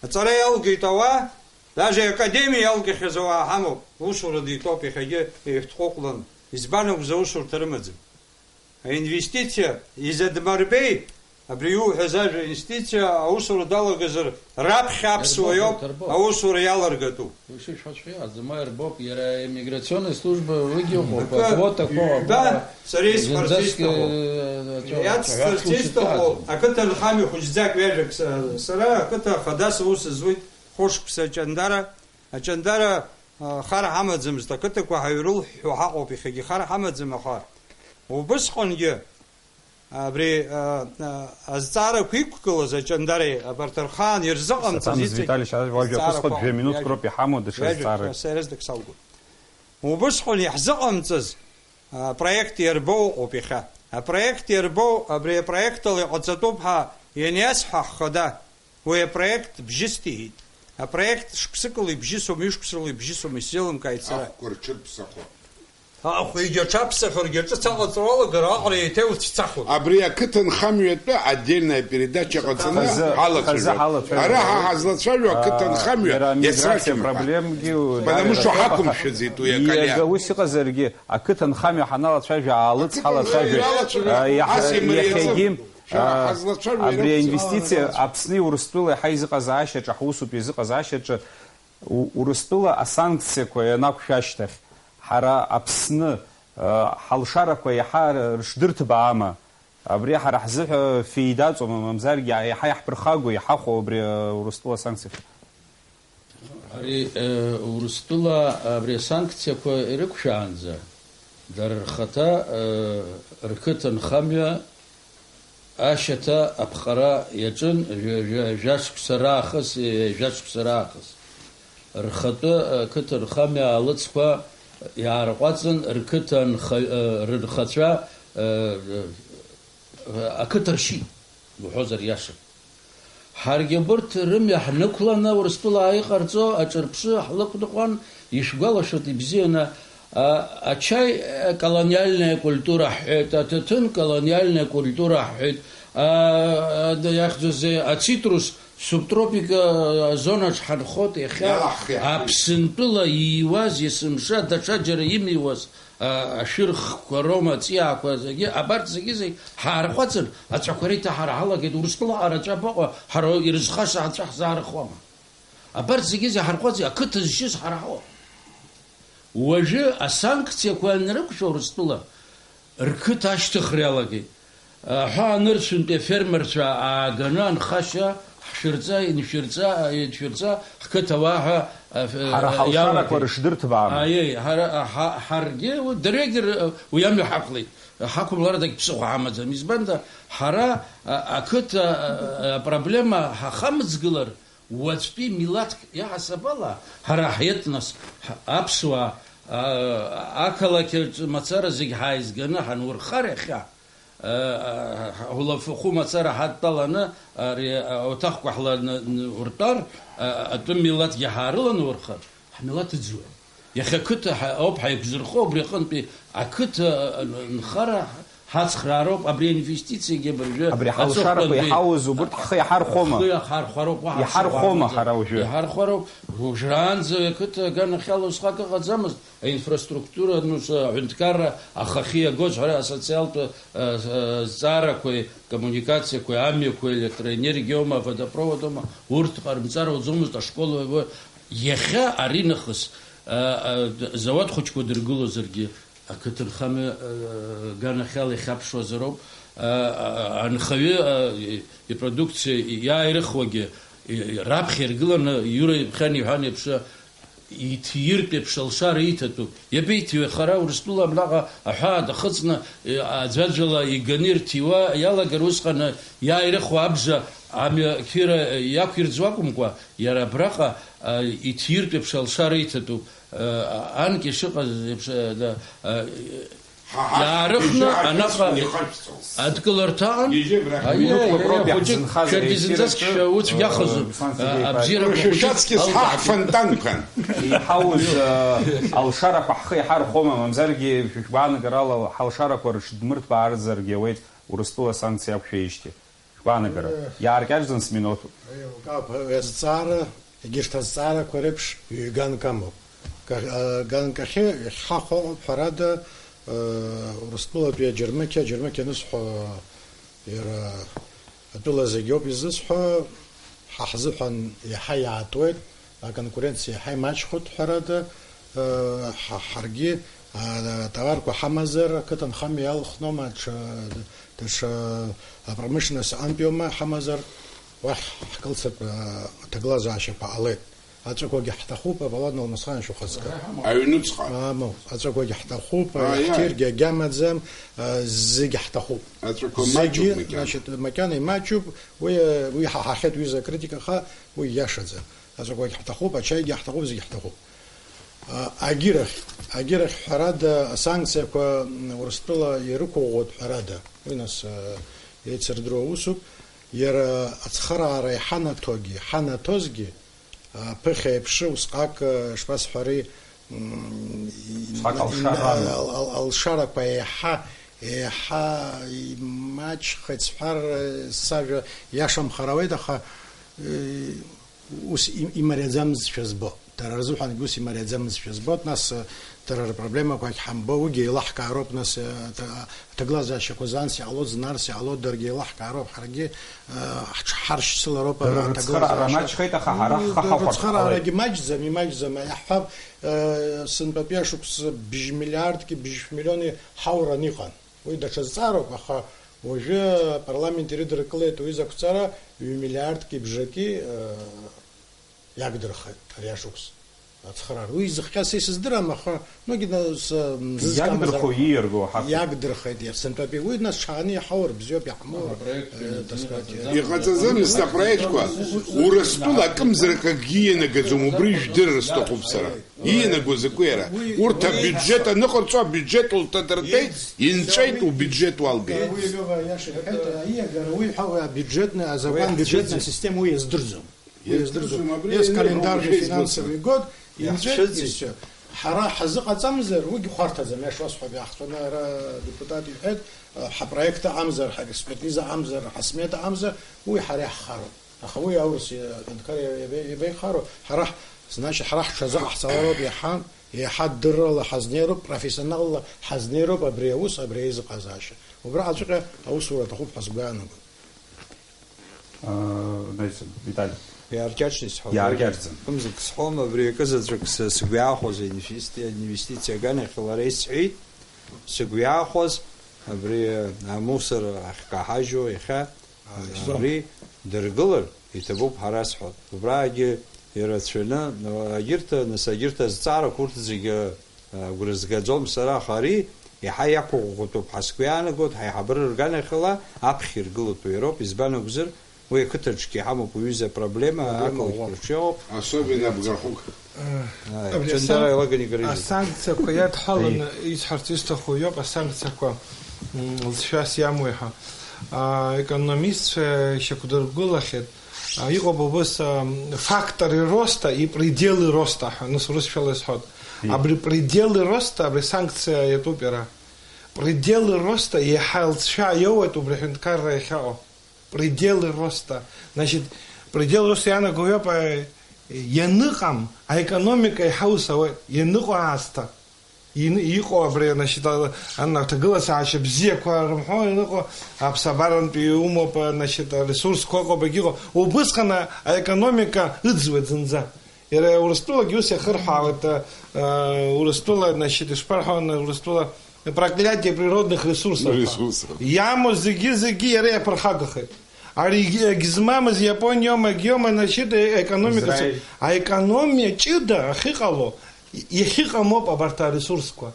Аҵара иалгеит ауаа, даже академиа иалгахьаз ауаа ҳамоуп, усураны итәоуп иахьагьы еиҳәҭҟәыҟәлан, избан акәзар, усурҭа рымаӡам. Аинвестициа изадмырбеи, абри иуҳәаз ажәа, инвестициа аусура далагазар, раԥхьа аԥсуа иоуп аусура иалыргатәу. Ишышәҳәаҵәҟьа, аӡама ирбоуп, иара иммиграционный служба уигьы ыҟоуп, акы, аквотақәа ҩба, сара исҳәарц зынӡаск, исҭаху, э, иацсҵарц исҭаху, ақыҭанхамҩа хәыҷӡак ҩажәак са-, сара ақыҭа хадас аус зуеит, хәышықәса Аҷандара, Аҷандара, а, хар ҳамаӡамызт, ақыҭақәа ҳаҩрылҳәҳәо ҳаҟоуп, иахьагьы хар ҳамаӡам, аха убысҟангьы абри, а, а, азҵаарақәа иқәгылаз Аҷандареи абарҭ рхаан ирзыҟамҵаз Саҭамыз иҵегь Виталич, уажәы ахәыцхәа зҵаарақәа жәаҩа минуҭк роуп иҳамоу, даҽа иажәа зҵаарак. Са, са ирыздак салгоит. Убысҟан иаҳзыҟамҵаз, а, проект иарбоу ыҟоуп иахьа. Апроект иарбоу, абри апроект ала иҟаҵатәуп ҳәа ианиасҳәа ҳхада, Уи апроект бжьысҭеит. Апроект шықәсыкала ибжьысума, ҩышықәсала ибжьысума, исзеилымкааит сара. Ахәқәа рҽырԥсахо. Ахә егьа аҽаԥсахыргьы ҿыц аҟаҵара уалагар, аҟара еиҭа иуцәцахуеит. Абри ақыҭанхамҩатәы отдельная передача ҟаҵаны Хазы, ҳалацәажәап. Хазы ҳалацәажәап. Ара ҳа ҳазлацәажәо ақыҭанхамҩа иара амиграциа иацрашәымҳәа. Проблемгьы Потому что удаҩрахеит. Ҳақәымшәаӡеит уи акалиа. Иага ус иҟазаргьы, ақыҭанхамҩа ҳаналацәажәа, аалыҵ Ақыҭанхамҩа ҳалацәажәоит. Иалацәажәоит. А, иаҳ-, Ас имариаӡом. Иахьагьы, Шәара а, ҳазлацәажәо абри ирацәоуп. Аинвестициа Аԥсни Урыстәылеи ҳаизыҟазаашьаҿы, ҳусутә изыҟазаашьаҿы У-, Урыстәыла асанкциақәа ианақәшәа ашьҭахь, ҳара Аԥсны, э, ҳалшарақәа иаҳа рышдырҭбаама? Абри ҳара ҳзыҳәа феидаҵома, мамзаргьы иаҳа иаҳԥырхагоу, иҳахәо абри, э, Урыстәыла асанкциақәа? Ари, э, Урыстәыла абри асанкциақәа ирықәшәаанӡа, дара рхаҭа, э, рқыҭанхамҩа ашьаҭа аԥҟара иаҿын, жәа-, жәа-, жәашықәса раахыс, ҩажәа шықәса раахыс. Рхатәы, э, қыҭа рхамҩа аалыҵқәа иаарҟәаҵын, рқыҭа нха-, э, рынхацәа, э, э, ақыҭа ршьит, уҳәозар иаша. Ҳаргьы абырҭ рымҩа ҳнықәланы, Урыстәыла иҟарҵо аҿырԥшы ҳлықәныҟәан, ишәгәалашәоит ибзианы, а, ачаи, а, колониальная культура ҳҳәеит, аҭаҭын колониальная культура ҳҳәеит, а, а, иахьӡузеи, ацитрус субтропика, а, зонаҿ ҳанхоит иахьа. Иалаҳхи ҳәа. Аԥсынтәыла ииуаз есымша даҽаџьара имиуаз, а, ашәырхқәа роума, аҵиаақәа зегьы, абарҭ зегьы-зегь ҳаарҟәаҵын, аҵәақәа реиҭаҳара ҳалагеит, Урыстәыла араҿы абаҟоу, ҳара ирызхаша аҵәа ҳзаарыхуама? Абарҭ зегьы-зегь ҳарҟәаҵи, ақыҭа зшьыз ҳара ҳауп. Уажәы асанкциақәа анрықәшәа Урыстәыла, рқыҭа ашьҭыхра иалагеит. Аҳәаа анырцәынтәи афермерцәа ааганы анхашьа ҳшәырҵа, иншәырҵа, иншәырҵа, ҳқыҭа уаҳа, аф-, Ҳара ҳалшарақәа иалагеит. Рышдырҭбаам. Аиеи, ҳара, ҳа-, ҳаргьы уи дырҩегьых уи амҩа ҳақәлеит. Ҳақәымларадагь ԥсыхәа ҳамаӡам. Избанда, ҳара, а, ақыҭа, а, апроблема ҳахамыӡгылар, уаҵәтәи милаҭк иаҳасаб ала, ҳара ҳетнос, ҳ-, аԥсуаа, а, ақалақь аҿы мацара зегь ҳааизганы ҳанурхар иахьа, а, а, ҳулафахәы мацара ҳадтәаланы, ари ауаҭахқәа ҳланы, н-, уртәар, а, атәым милаҭгьы ҳаарыланурхар, ҳмилаҭ ыӡуеит. Иахьа ақыҭа ҳа-, ауп ҳаиқәзырхо, убри аҟынтәи ақыҭа, а, а, нхара ҳацхраароуп, абри аинвестициагьы абыржәы Абри ҳалшарақәа аҵыхәтәантәи иҳауз убырҭ ҳхы иаҳархәома? Ҳхы иаҳархәароуп, уаҳа Иҳархәома ԥсыхәа ҳара уажәы? Иҳархәароуп. Уажәраанӡа ақыҭа аганахьала усҟак ыҟаӡамызт. Аинфраструктура, ну, са, аҳәынҭқарра ахахьы иагоз, ҳара асоциалтә, а, а, зҵаарақәеи, коммуникациақәеи, амҩақәеи, электроенергиоума, водопроводома, урҭ ҟарымҵар ауӡомызт, ашкол, иахьа аринахыс, а, а, завод хәыҷқәа дыргылозаргьы, ақыҭанхамҩа, а, аганахьала ихьаԥшуазароуп, а, а, анхаҩы, а, и-, ипродукциа иааирыхуагьы, и-, раԥхьа иргыланы, Иура иԥхьан иҳәан еиԥш, иҭиртә еиԥш алшара иҭатәуп. Иабеиҭиуеи, хара Урыстәыла абраҟа аҳәаа дахыҵны, э, аӡәаӡәала иганы ирҭиуа иалагар, усҟан иааирыхуа абжа амҩа қьыра иақәирӡуа акәымкәа, иара абраҟа, а, иҭиртә еиԥш алшара иҭатәуп. Э, анкьа ишыҟаз еиԥш, э, да, э, Ҳа, ҳа, иаарыхны ижьы анаҟа ҳашәҵон, ихашәҵон. Адкыларҭа аҟан. Ижьы абрахь. Аиеи, аиеи, аиеи, хәыҷык, шәаргьы зынӡаск шәа уцәгьахазу, э, абзиарақәа хәыҷык шәаҵкьыс ҳа алҵааит. Ҳфонтанқәан. Иҳауз, э, алшарақәа ҳхы иҳархәома, мамзаргьы шәгәаанагарала ҳалшарақәа рыҽдмырҭбаарызаргьы ауеит, Урыстәыла санкциа ақәшәеижьҭеи. Шәгәаанагара. Иааркьаҿӡан сминуҭуп. Еилкаап, азҵаара, егьырҭ азҵаарақәа реиԥш ҩ-ганк амоуп. Га-, а, ганк ахьы иахьҳахәо, ҳәарада, а, Урыстәылатәи аџьармыкьа, аџьармыкьа анысҳәо, иара атәыла зегьоуп изысҳәо, ҳа ҳзыҳәан иаҳа иаатуеит. Аконкуренциа иаҳа имаҷхоит, ҳәарада, э, ҳа-, ҳаргьы, а, атоварқәа ҳамазар, ақыҭанхамҩа иалхноума, даҽа, даҽа апромышленность антәиоума ҳамазар, уахь ҳкылсыртә, а, аҭагылазаашьақәа ҟалеит. Аҵәақәагьы ҳҭахуп, Аполлон Алмасхан шәыхаҵкы. Аҩнуҵҟа. Амоу, аҵәақәагьы ҳҭахуп, Аиа. Иаҳҭиргьы агьамаӡам, а, зегьы ҳҭахуп. Аҵәақәа Зегьы, маҷуп макьана. Значит, макьана имаҷуп, уи, уи ҳаҳахьеит, уи закритикаха, уи иашаӡам. Аҵәақәагь ҳҭахуп, ачаигьы ҳҭахуп, зегь ҳҭахуп. А, агьырахь, агьырахь, ҳәарада, асанкциақәа, м, Урыстәыла ирықәыӷәӷәоит, ҳәарада. Уи нас, а, еицырдыруа усуп. Иара ацхыраара иҳанаҭогьы, ҳанаҭозгьы, а, ԥыхьа еиԥш усҟак, а, шԥасҳәари, м, Усҟак им-, алшара. ал-, ал-, ал-, алшарақәа еиҳа, еиҳа имаҷхеит сҳәар, а, сажәа иашамхар ауеит, аха, э, ус им-, имариаӡамызшәа збо. Дара рзыҳәангьы ус имариаӡамызшәа збоит, нас, э, дара рпроблемақәагь ҳамбо, уигьы еилаҳкаароуп, нас, э, аҭ-, аҭагылазаашьақәа занс иҟалоит, знарс иҟалоит, даргьы еилаҳкаароуп, ҳаргьы, э, ҳҽ-, ҳаршьцылароуп. Дара аҭагылазаашьа-, рыцхыраара маҷхеит, аха ҳара Ну, ҳхы ҳахәарҭахалеит. Рыцхыраарагьы маҷӡам, имаҷӡам, иаҳҳәап, э, сынтәатәи ашықәс бжь миллиардки бжь миллиони ҳауран иҟан. Уи даҽа зҵаароуп, аха уажәы апарламент ирыдыркылеит уи закәҵара, ҩ миллиардки бжаки, э, иагдырхеит ари ашықәс ацхыраара. Уи зыхҟьа са исыздырам, аха, ну, гьы, нас, м, зызкамыз Иагдырхо, ара-, ииарго ҳақәым. Иагдырхеит, иа-, сынтәатәи. Уи, нас, ҽааны иҳаур бзиоуп, иаҳмоур, Апроект э, таскать. Иҟаҵаӡам, нас, апроектқәа. Урыстәыла акымзарак акгьы ианагаӡом, убри жәдырыр сҭахуп сара. Иианаго закәи иара? Уи, Урҭ уи абиуџьет аныҟарҵо, абиуџьет лҭадыртәеит, инҵәеит, убиуџьет уалгеит. Уи, уи, уи, иаша иҳәеит, ииагара уи ҳәа, уи абиуџьетны, азакәан Уи бюджетная система уи иаздырӡом. Уи иаздырӡом. Иаздырӡом, абри Yes, ианыҟоу календарный ушәеизгоит финансовый сара. год, инҵәеит, Иаҳцәыӡит. и всё. Ҳара ҳазыҟаҵамзар, уигьы хәарҭаӡам, иашуасҳәап, иаҳҵәаны ара адепутат иҳәеит, ҳапроект аҟамзар, ҳаекспертиза аҟамзар, ҳасмета аҟамзар, уи ҳара иаҳхароуп. Аха уи аурыс аҳәынҭқар иабе-, иабеихароу? Ҳара ҳ-, значит, ҳара ҳҽазыҟаҳҵалароуп иаҳа, иаҳа дыррала ҳазнеироуп, профессионалла ҳазнеироуп абри аус, абри аизыҟазаашьа. Убраҟаҵәҟьа аусура аҭахуп ҳәа сгәы иаанагоит. Аа, Наиса, Витали. Иааркьаҿны исҳәауеит. Иааркьаҿӡам. Кымзарак сҳәом, абри акызаҵәык сы-, сгәы иаахәоз инвести-, инвестициа аганахьала лара исҳәеит, сгәы иаахәоз, абри амусор ахькаҳажьуа иахьа, Абри дыргылар иҭабуп ҳәа расҳәоит. Убраагьы ирацәаны, егьырҭ, нас, егьырҭ азҵаарақәа урҭ зегьы, а, агәра згаӡом сара, аха ари иаҳа иақәыӷәӷәатәуп ҳәа сгәы иаанагоит, ҳаиҳабыра рганахьала аԥхьа иргылатәу иароуп, избан акәзар, уи ақыҭаҿгьы иҳамоуп уаҩыза апроблема, Проблема ақалақь ӷәӷәа. рҿиоуп. Особенно Абгахәык. Ааи, Абри Ҷандара асан-, еилаган игарыжьит. Асанкциақәа иадҳәаланы Аиеи. исҳәарц исҭаху иоуп, асанкциақәа, м, лҵшәас иамои ҳәа. А, економистцәа ишьақәдыргәылахьеит. А, иҟоуп убыс, а, факторы роста и пределы роста ҳәа, нас урысшәала исҳәоит. Аиеи. Абри пределы роста, абри санкциа иатәуп иара. Пределы роста иаҳа лҵшәа иоуеит убри аҳәынҭқарра иахьаҟоу. Пределы роста. Значит, пределы роста иаанагоу иоуп, э, ианыҟам аекономика иҳаус ауеит, ианыҟоу аасҭа. Ин-, иҟоу абри, значит, а-, ан-, аҭагылазаашьа бзиақәа рымҳәо ианыҟоу аԥсабарантәи иумоуп, значит, аресурсқәа ыҟоуп, егьыҟоу. Убысҟан аекономика ыӡуеит зынӡа. Иара Урыстәылагьы ус иахырҳәаауеит, а, а, Урыстәыла, значит, ишԥарҳәо, Урыстәыла проклятие природных ресурсов ҳәа. Ресурсов. Иамоу зегьы-зегьы иара иаԥырхагахеит. Ари егь-, егьзмамыз Иапониоума, егьиоума, значит, э-, економика Израиль. цо-, аекономиа ҷыда ахьыҟало, и-, иахьыҟамоуп абарҭ аресурсқәа.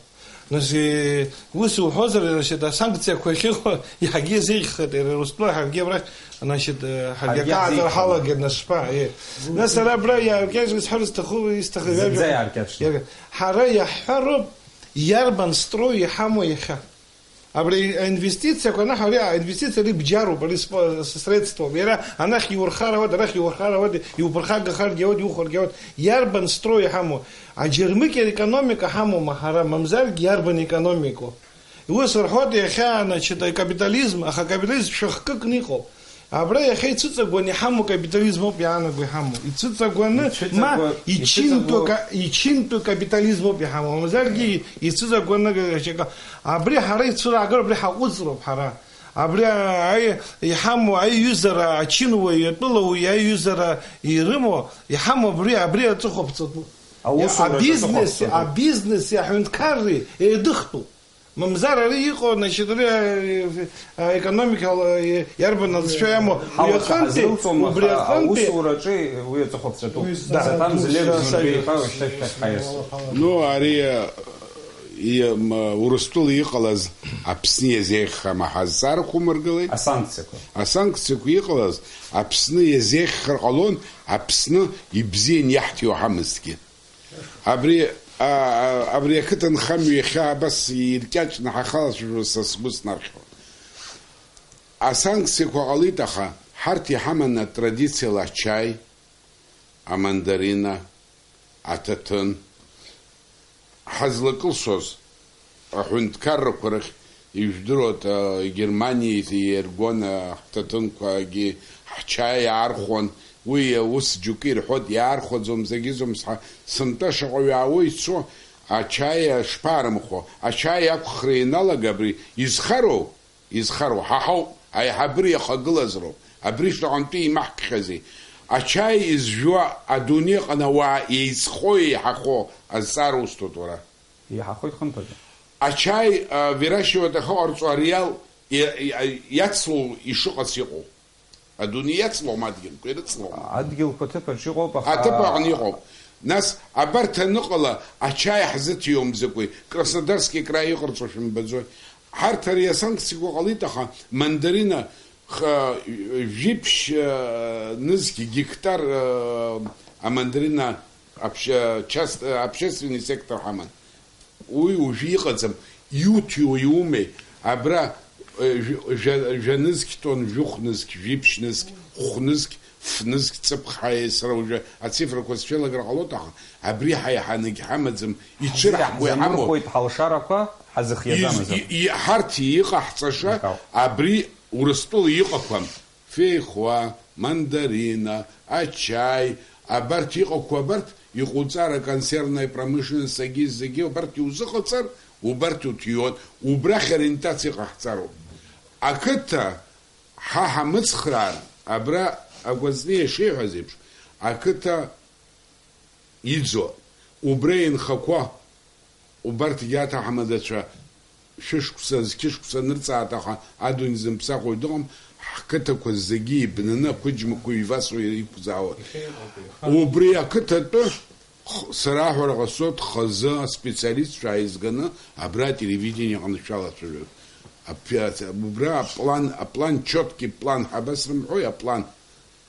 Нас, э, ус уҳәозар, значит, асанкциақәа ахьыҟоу иаҳагьы иазеиӷьхеит, иара Урыстәыла ҳаргьы абрахь, значит, э, ҳаргьы Ҳаргьы акы ааҵара иазеиӷьхеит. ҳалагеит, нас шԥа, э. Нас ара абра иааркьаҿны исҳәар зҭаху, исҭахыз Зынӡа иажәа-, иааркьаҿны. иага-, ҳара иаҳҳәароуп, иарбан строй иҳамоу иахьа. Абри аинвестициақәа, анахь ари аинвестициа ари бџьаруп, ари спо-, средствоуп. Иара анахь иурхар ауеит, арахь иурхар ауеит, иуԥырхагахаргьы ауеит, иухәаргьы ауеит. Иарбан строй иҳамоу? Аџьармыкьа економика ҳамоума ҳара, мамзаргьы иарбан економикоу? Ус рҳәоит иахьа, значит, акапитализм, аха акапитализм шәахкыкны иҟоуп. Абра иахьа ицәыҵагәаны иҳамоу капитализмоуп иаанаго иҳамоу. Ицәыҵагәаны, ма Ицәыҵагәа-, ичинтәу ицәыҵагәа- ка-, ичинтәу капитализмоуп иҳамоу. Мамзаргьы ицәыҵагәаны, абри ҳара ицәыраагар, абри ҳаҟәыҵроуп ҳара. Абри аи-, иҳамоу аиҩызара, ачынуаҩ, атәылауаҩ аиҩызара ирымоу, иҳамоу абри, абри аҵыхәа ԥҵатәуп. Аусураҿы Абизнеси, аҵыхәа ԥҵатәуп. Абизнеси аҳәынҭқарреи еидыхтәуп. Мамзар ари иҟоу, значит, ари, а, а, економикала, а, иарбан алҵшәа иамоу, уи Ҳауацәа аҟынтәи, ҳазрылҵуам, убри аҟынтәи. Аусураҿы уи аҵыхәаԥҵәатәуп. Да. Саҭамзелеб Да, знапы да. еиҳәа шьҭахьшәа ҳаиасуеит. Ну, ари, а, и-, м, Урыстәыла иҟалаз Аԥсны иазеиӷьхама ҳәа азҵаарақәа умыргылеит? Асанкциақәа. Асанкциақәа иҟалаз Аԥсны иазеиӷьхар ҟалон, Аԥсны ибзиан иаҳҭиуа ҳамазҭгьы. Абри, а, а, абри ақыҭанхамҩа иахьа абас иркьаҿны ҳахалацәажәо са сгәы снархьуан. Асанкциақәа ҟалеит, аха ҳарҭ иҳаман атрадициала ачаи, амандарина, аҭаҭын. Ҳазлакылсуаз аҳәынҭқаррақәа рахь Ижәдыруеит, а, Германиа иаиргон, а, ҳҭаҭынқәагьы ҳчаи аархәон. Уи аус џьоукы ирҳәоит, иаархәаӡом, зегьы-зом, сҳа-, сынтәа шаҟаҩ аауеи ицо, ачаи шԥаарымхәо? Ачаи ақәхра ианалага абри изхароу? Изхароу? Ҳа ҳауп, аиҳабыра иахагылаз роуп. Абри шаҟантәы имаҳкхьази? Ачаи изжәуа адунеи аҟны ауаа еиҵхо, еиҳахо азҵаара усҭоит уара. Еиҳахоит хымԥада. Ачаи, а, выращивать ахьыҟарҵо ари ал, и-, и-, иацлоу ишыҟац иҟоу. Адунеи иацлом адгьылқәа, ирыцлом. Адгьылқәа ҭыԥаҿ иҟоуп, аха Аҭыԥ аҟны иҟоуп. Нас абарҭ аныҟала ачаи ҳзыҭиуам закәи? Краснодарский край иҟарҵо шәымбаӡои? Ҳарҭ ари асанкциақәа ҟалеит, аха мандарина х-, жәиԥшь, э, нызқь гектар, э, амандарина обще-, част-, э, общественный сектор ҳаман. Уи уажәы иҟаӡам, иуҭиуа иумеи? Абра, э, жәа-, жәа-, жәа нызқь тонн, жәохә нызқь, жәиԥшь нызқь, хә нызқь, ф нызқь, ҵыԥх ҳәа сара уажәы ацифрақәа сцәеилагар ҟалоит, аха абри ҳа иҳанагь ҳамаӡам, ицәырҳго иҳамоуп. Ҳзамырхәоит ҳалшарақәа, ҳазыхиаӡамызт. Из-, и-, и-, ҳарҭ иҟаҳҵаша, Михаил. Абри Урыстәыла иҟақәам. Феихәа, мандарина, ачаи, абарҭ иҟақәоу абарҭ, иҟоуҵар, аконсервная промышленность, зегьы, зегьы, убарҭ иузыҟаҵар, убарҭ уҭиуан, убрахь ориентациа ҟаҳҵароуп. Ақыҭа ҳа ҳамыцхраар, абра Агәаҵниа ишиҳәаз еиԥш, ақыҭа иӡуа, убра инхақәа, убарҭгьы аҭаҳмадацәа шәышықәса, зқьышықәса анырҵааит, аха адунеи зымԥсахуа дыҟам, ҳқыҭақәа зегьы ибнаны ақәыџьмақәа ҩ-ивасуа иқәзаауа. Убри ақыҭатәы х-, сара аҳәара ҟасҵоит, хазы аспециалистцәа ааизганы абра ателевидение аҟны шәалацәажәоит. Аԥ-, убра аплан, аплан, чёткий план ҳабасрымҳәои, аплан?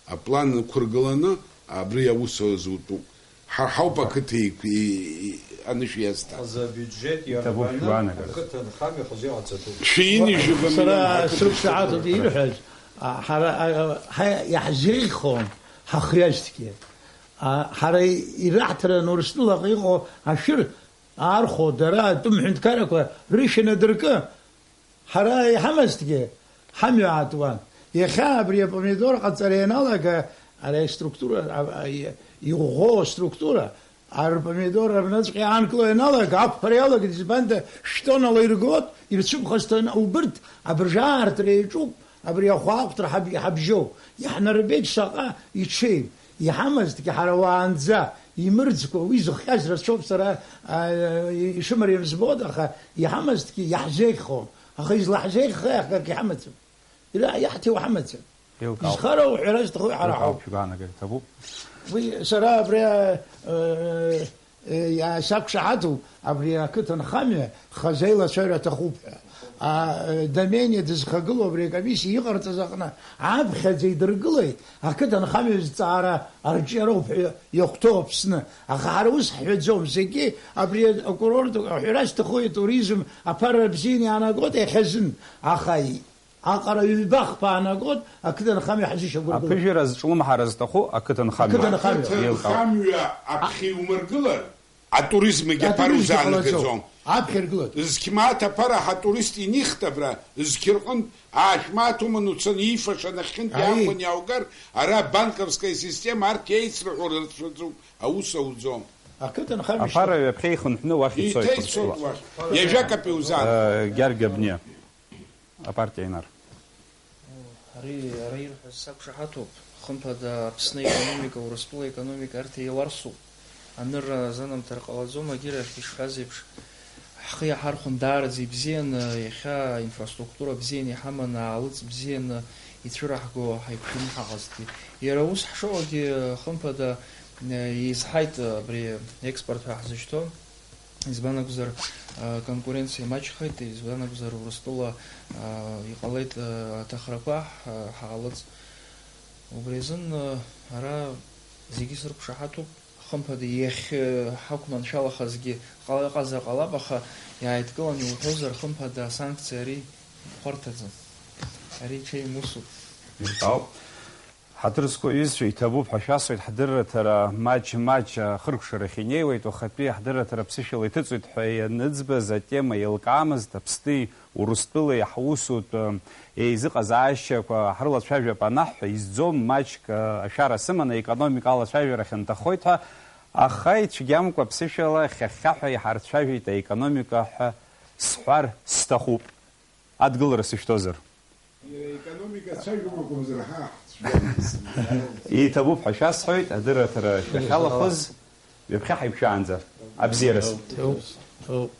Аплан ықәыргыланы абри аус азутәуп. Ҳара ҳауп ақыҭа иқә-, и-, и-, анышә иазҭа. Хазы абиуџьеҭ Иҭабуп иарбаны шәгәаанагара. Ақыҭанхамҩа хазы иҟаҵатәуп. Шәиини жәаба Сара миллион ақыҭа срықәшаҳаҭуп шәыҟаҵатәуп. Ирҳәаз, а, ҳара, а, ҳа иаҳзеиӷьхон ҳахҩазҭгьы. А, ҳара ираҳҭаран Урыстәылаҟа иҟоу ашәыр аархәо, дара атәым ҳәынҭқаррақәа рышәа надыркы. Ҳара иҳамазҭгьы, ҳамҩа аатуан. Иахьа абри апомидор ҟаҵара ианалага, ара аструктура, а, а, и-, иӷәӷәоу аструктура, ар-, апомидор рыҩныҵҟа иаанкыло ианалага, ақәԥара иалагеит, избанда, шәтоннала иргоит, ирцәымӷысҭын, убырҭ абыржә аартра иаҿуп, абри ахәаахәҭра ҳаб-, иҳабжьоу. Иаҳнарбеит шаҟа иҽеим. Иҳамазҭгьы ҳара уаанӡа имырӡкәа, уи зыхҟьаз рацәоуп, сара, а, ишымариам збоит, аха иҳамазҭгьы иаҳзеиӷьхон. Аха излаҳзеиӷьхеи акгьы ҳамаӡам. Ира-, иаҳҭиуа ҳамаӡам. Еилкаауп. Изхароу ҳәара зҭаху ҳара Еилкаауп, ҳауп. Шәгәаанагара иҭабуп. Уи сара абри, э, э, иа-, сақәшаҳаҭуп, абри ақыҭанхамҩа хазы аилацәажәара аҭахуп ҳәа. А, э, Домениа дызхагылоу абри акомиссиа иҟарҵаз аҟны аԥхьаӡа идыргылеит, ақыҭанхамҩа зҵаара арҿиароуп ҳәа иахәҭоу Аԥсны. Аха ҳара ус ҳҳәаӡом, зегьы абри акурорт аҳәара зҭаху атуризм аԥара бзианы иаанагоит иахьазын, аха и-, аҟара ҩба-хԥа аанагоит, ақыҭанхамҩа ҳзышьақәыргылоит. Аԥыжәара зҿлымҳара зҭаху ақыҭанхамҩа. Ақыҭанхамҩа. Еилкаауп. Ақыҭанхамҩа аԥхьа иумыргылар, атуризмгьы аԥара Атуризмгьы узаанагаӡом. Ҟалаӡом. Аԥхьа иргылоит. Зқь мааҭ аԥара ҳатурист инихт абра, зқь рҟынтә аашә мааҭ уманы уцаны иифаша нахьхьынтә Аи. Иаахәаны иааугар, ара абанковская система арҭ иеицрыҳәо рацәаӡоуп, аус ауӡом. Ақыҭанхамҩа Аԥара ҩаԥхьа ихынҳәны уахь ицоит Иҭеицоит Урыстәыла. Уахь. Ҩажәа капеи узаанхоит. Э, Гьаргь Абниа. Апартиа Инар. Ари, ара ирҳәаз сақәшаҳаҭуп. Хымԥада, Аԥсны аекономика, Урыстәыла аекономика арҭ еиларсуп. Анырра азанамҭар ҟалаӡом, агьырахь ишҳәаз еиԥш, ҳхы иаҳархәон даараӡа ибзианы, иахьа инфраструктура бзианы иҳаманы, аалыҵ бзианы ицәыраҳго ҳаиқәшәаны ҳаҟазҭгьы. Иара ус ҳшыҟоугьы, хымԥада, еизҳаит абри експорт ҳәа ҳзышьҭоу. Избан акәзар, а, конкуренциа маҷхеит, избан акәзар, Урыстәыла, а, иҟалеит, а, аҭахрақәа ҳ-, ҳаалыҵ. Убри азын, а, ара зегьы срықәшаҳаҭуп, хымԥада, иахь, а, ҳақәманшәалахазгьы ҟала-, ыҟазар ҟалап, аха иааидкыланы иуҳәозар, хымԥада, асанкциа ари хәарҭаӡам. Ари ҽеим усуп. Ауп. Ҳаҭыр зқәу аҩызцәа, иҭабуп ҳәа шәасҳәоит, ҳдырраҭара маҷ-маҷ ахыркәшарахь инеиуеит, уахатәи ҳдырраҭара ԥсышәала иҭыҵуеит ҳәа ианыӡбаз атема еилкаамызт, Аԥсни Урыстәылеи ҳусутә еизыҟазаашьақәа ҳрылацәажәап анаҳҳәа, изӡом, маҷк ашәара сыманы аекономика алацәажәара хьанҭахоит ҳәа, аха ицәгьамкәа ԥсышәала хьахьхьаҳәа иҳарцәажәеит аекономика ҳәа сҳәар сҭахуп. Адгылара сышәҭозар. Иара аекономика ацәажәара акәымзар, ҳа ҳцәгьамызт. Иҭабуп ҳәа шәасҳәоит, адырраҭара шәахьалахәыз, ҩаԥхьа ҳаиқәшәаанӡа. Абзиараз. Ҭоуп, ҭоуп.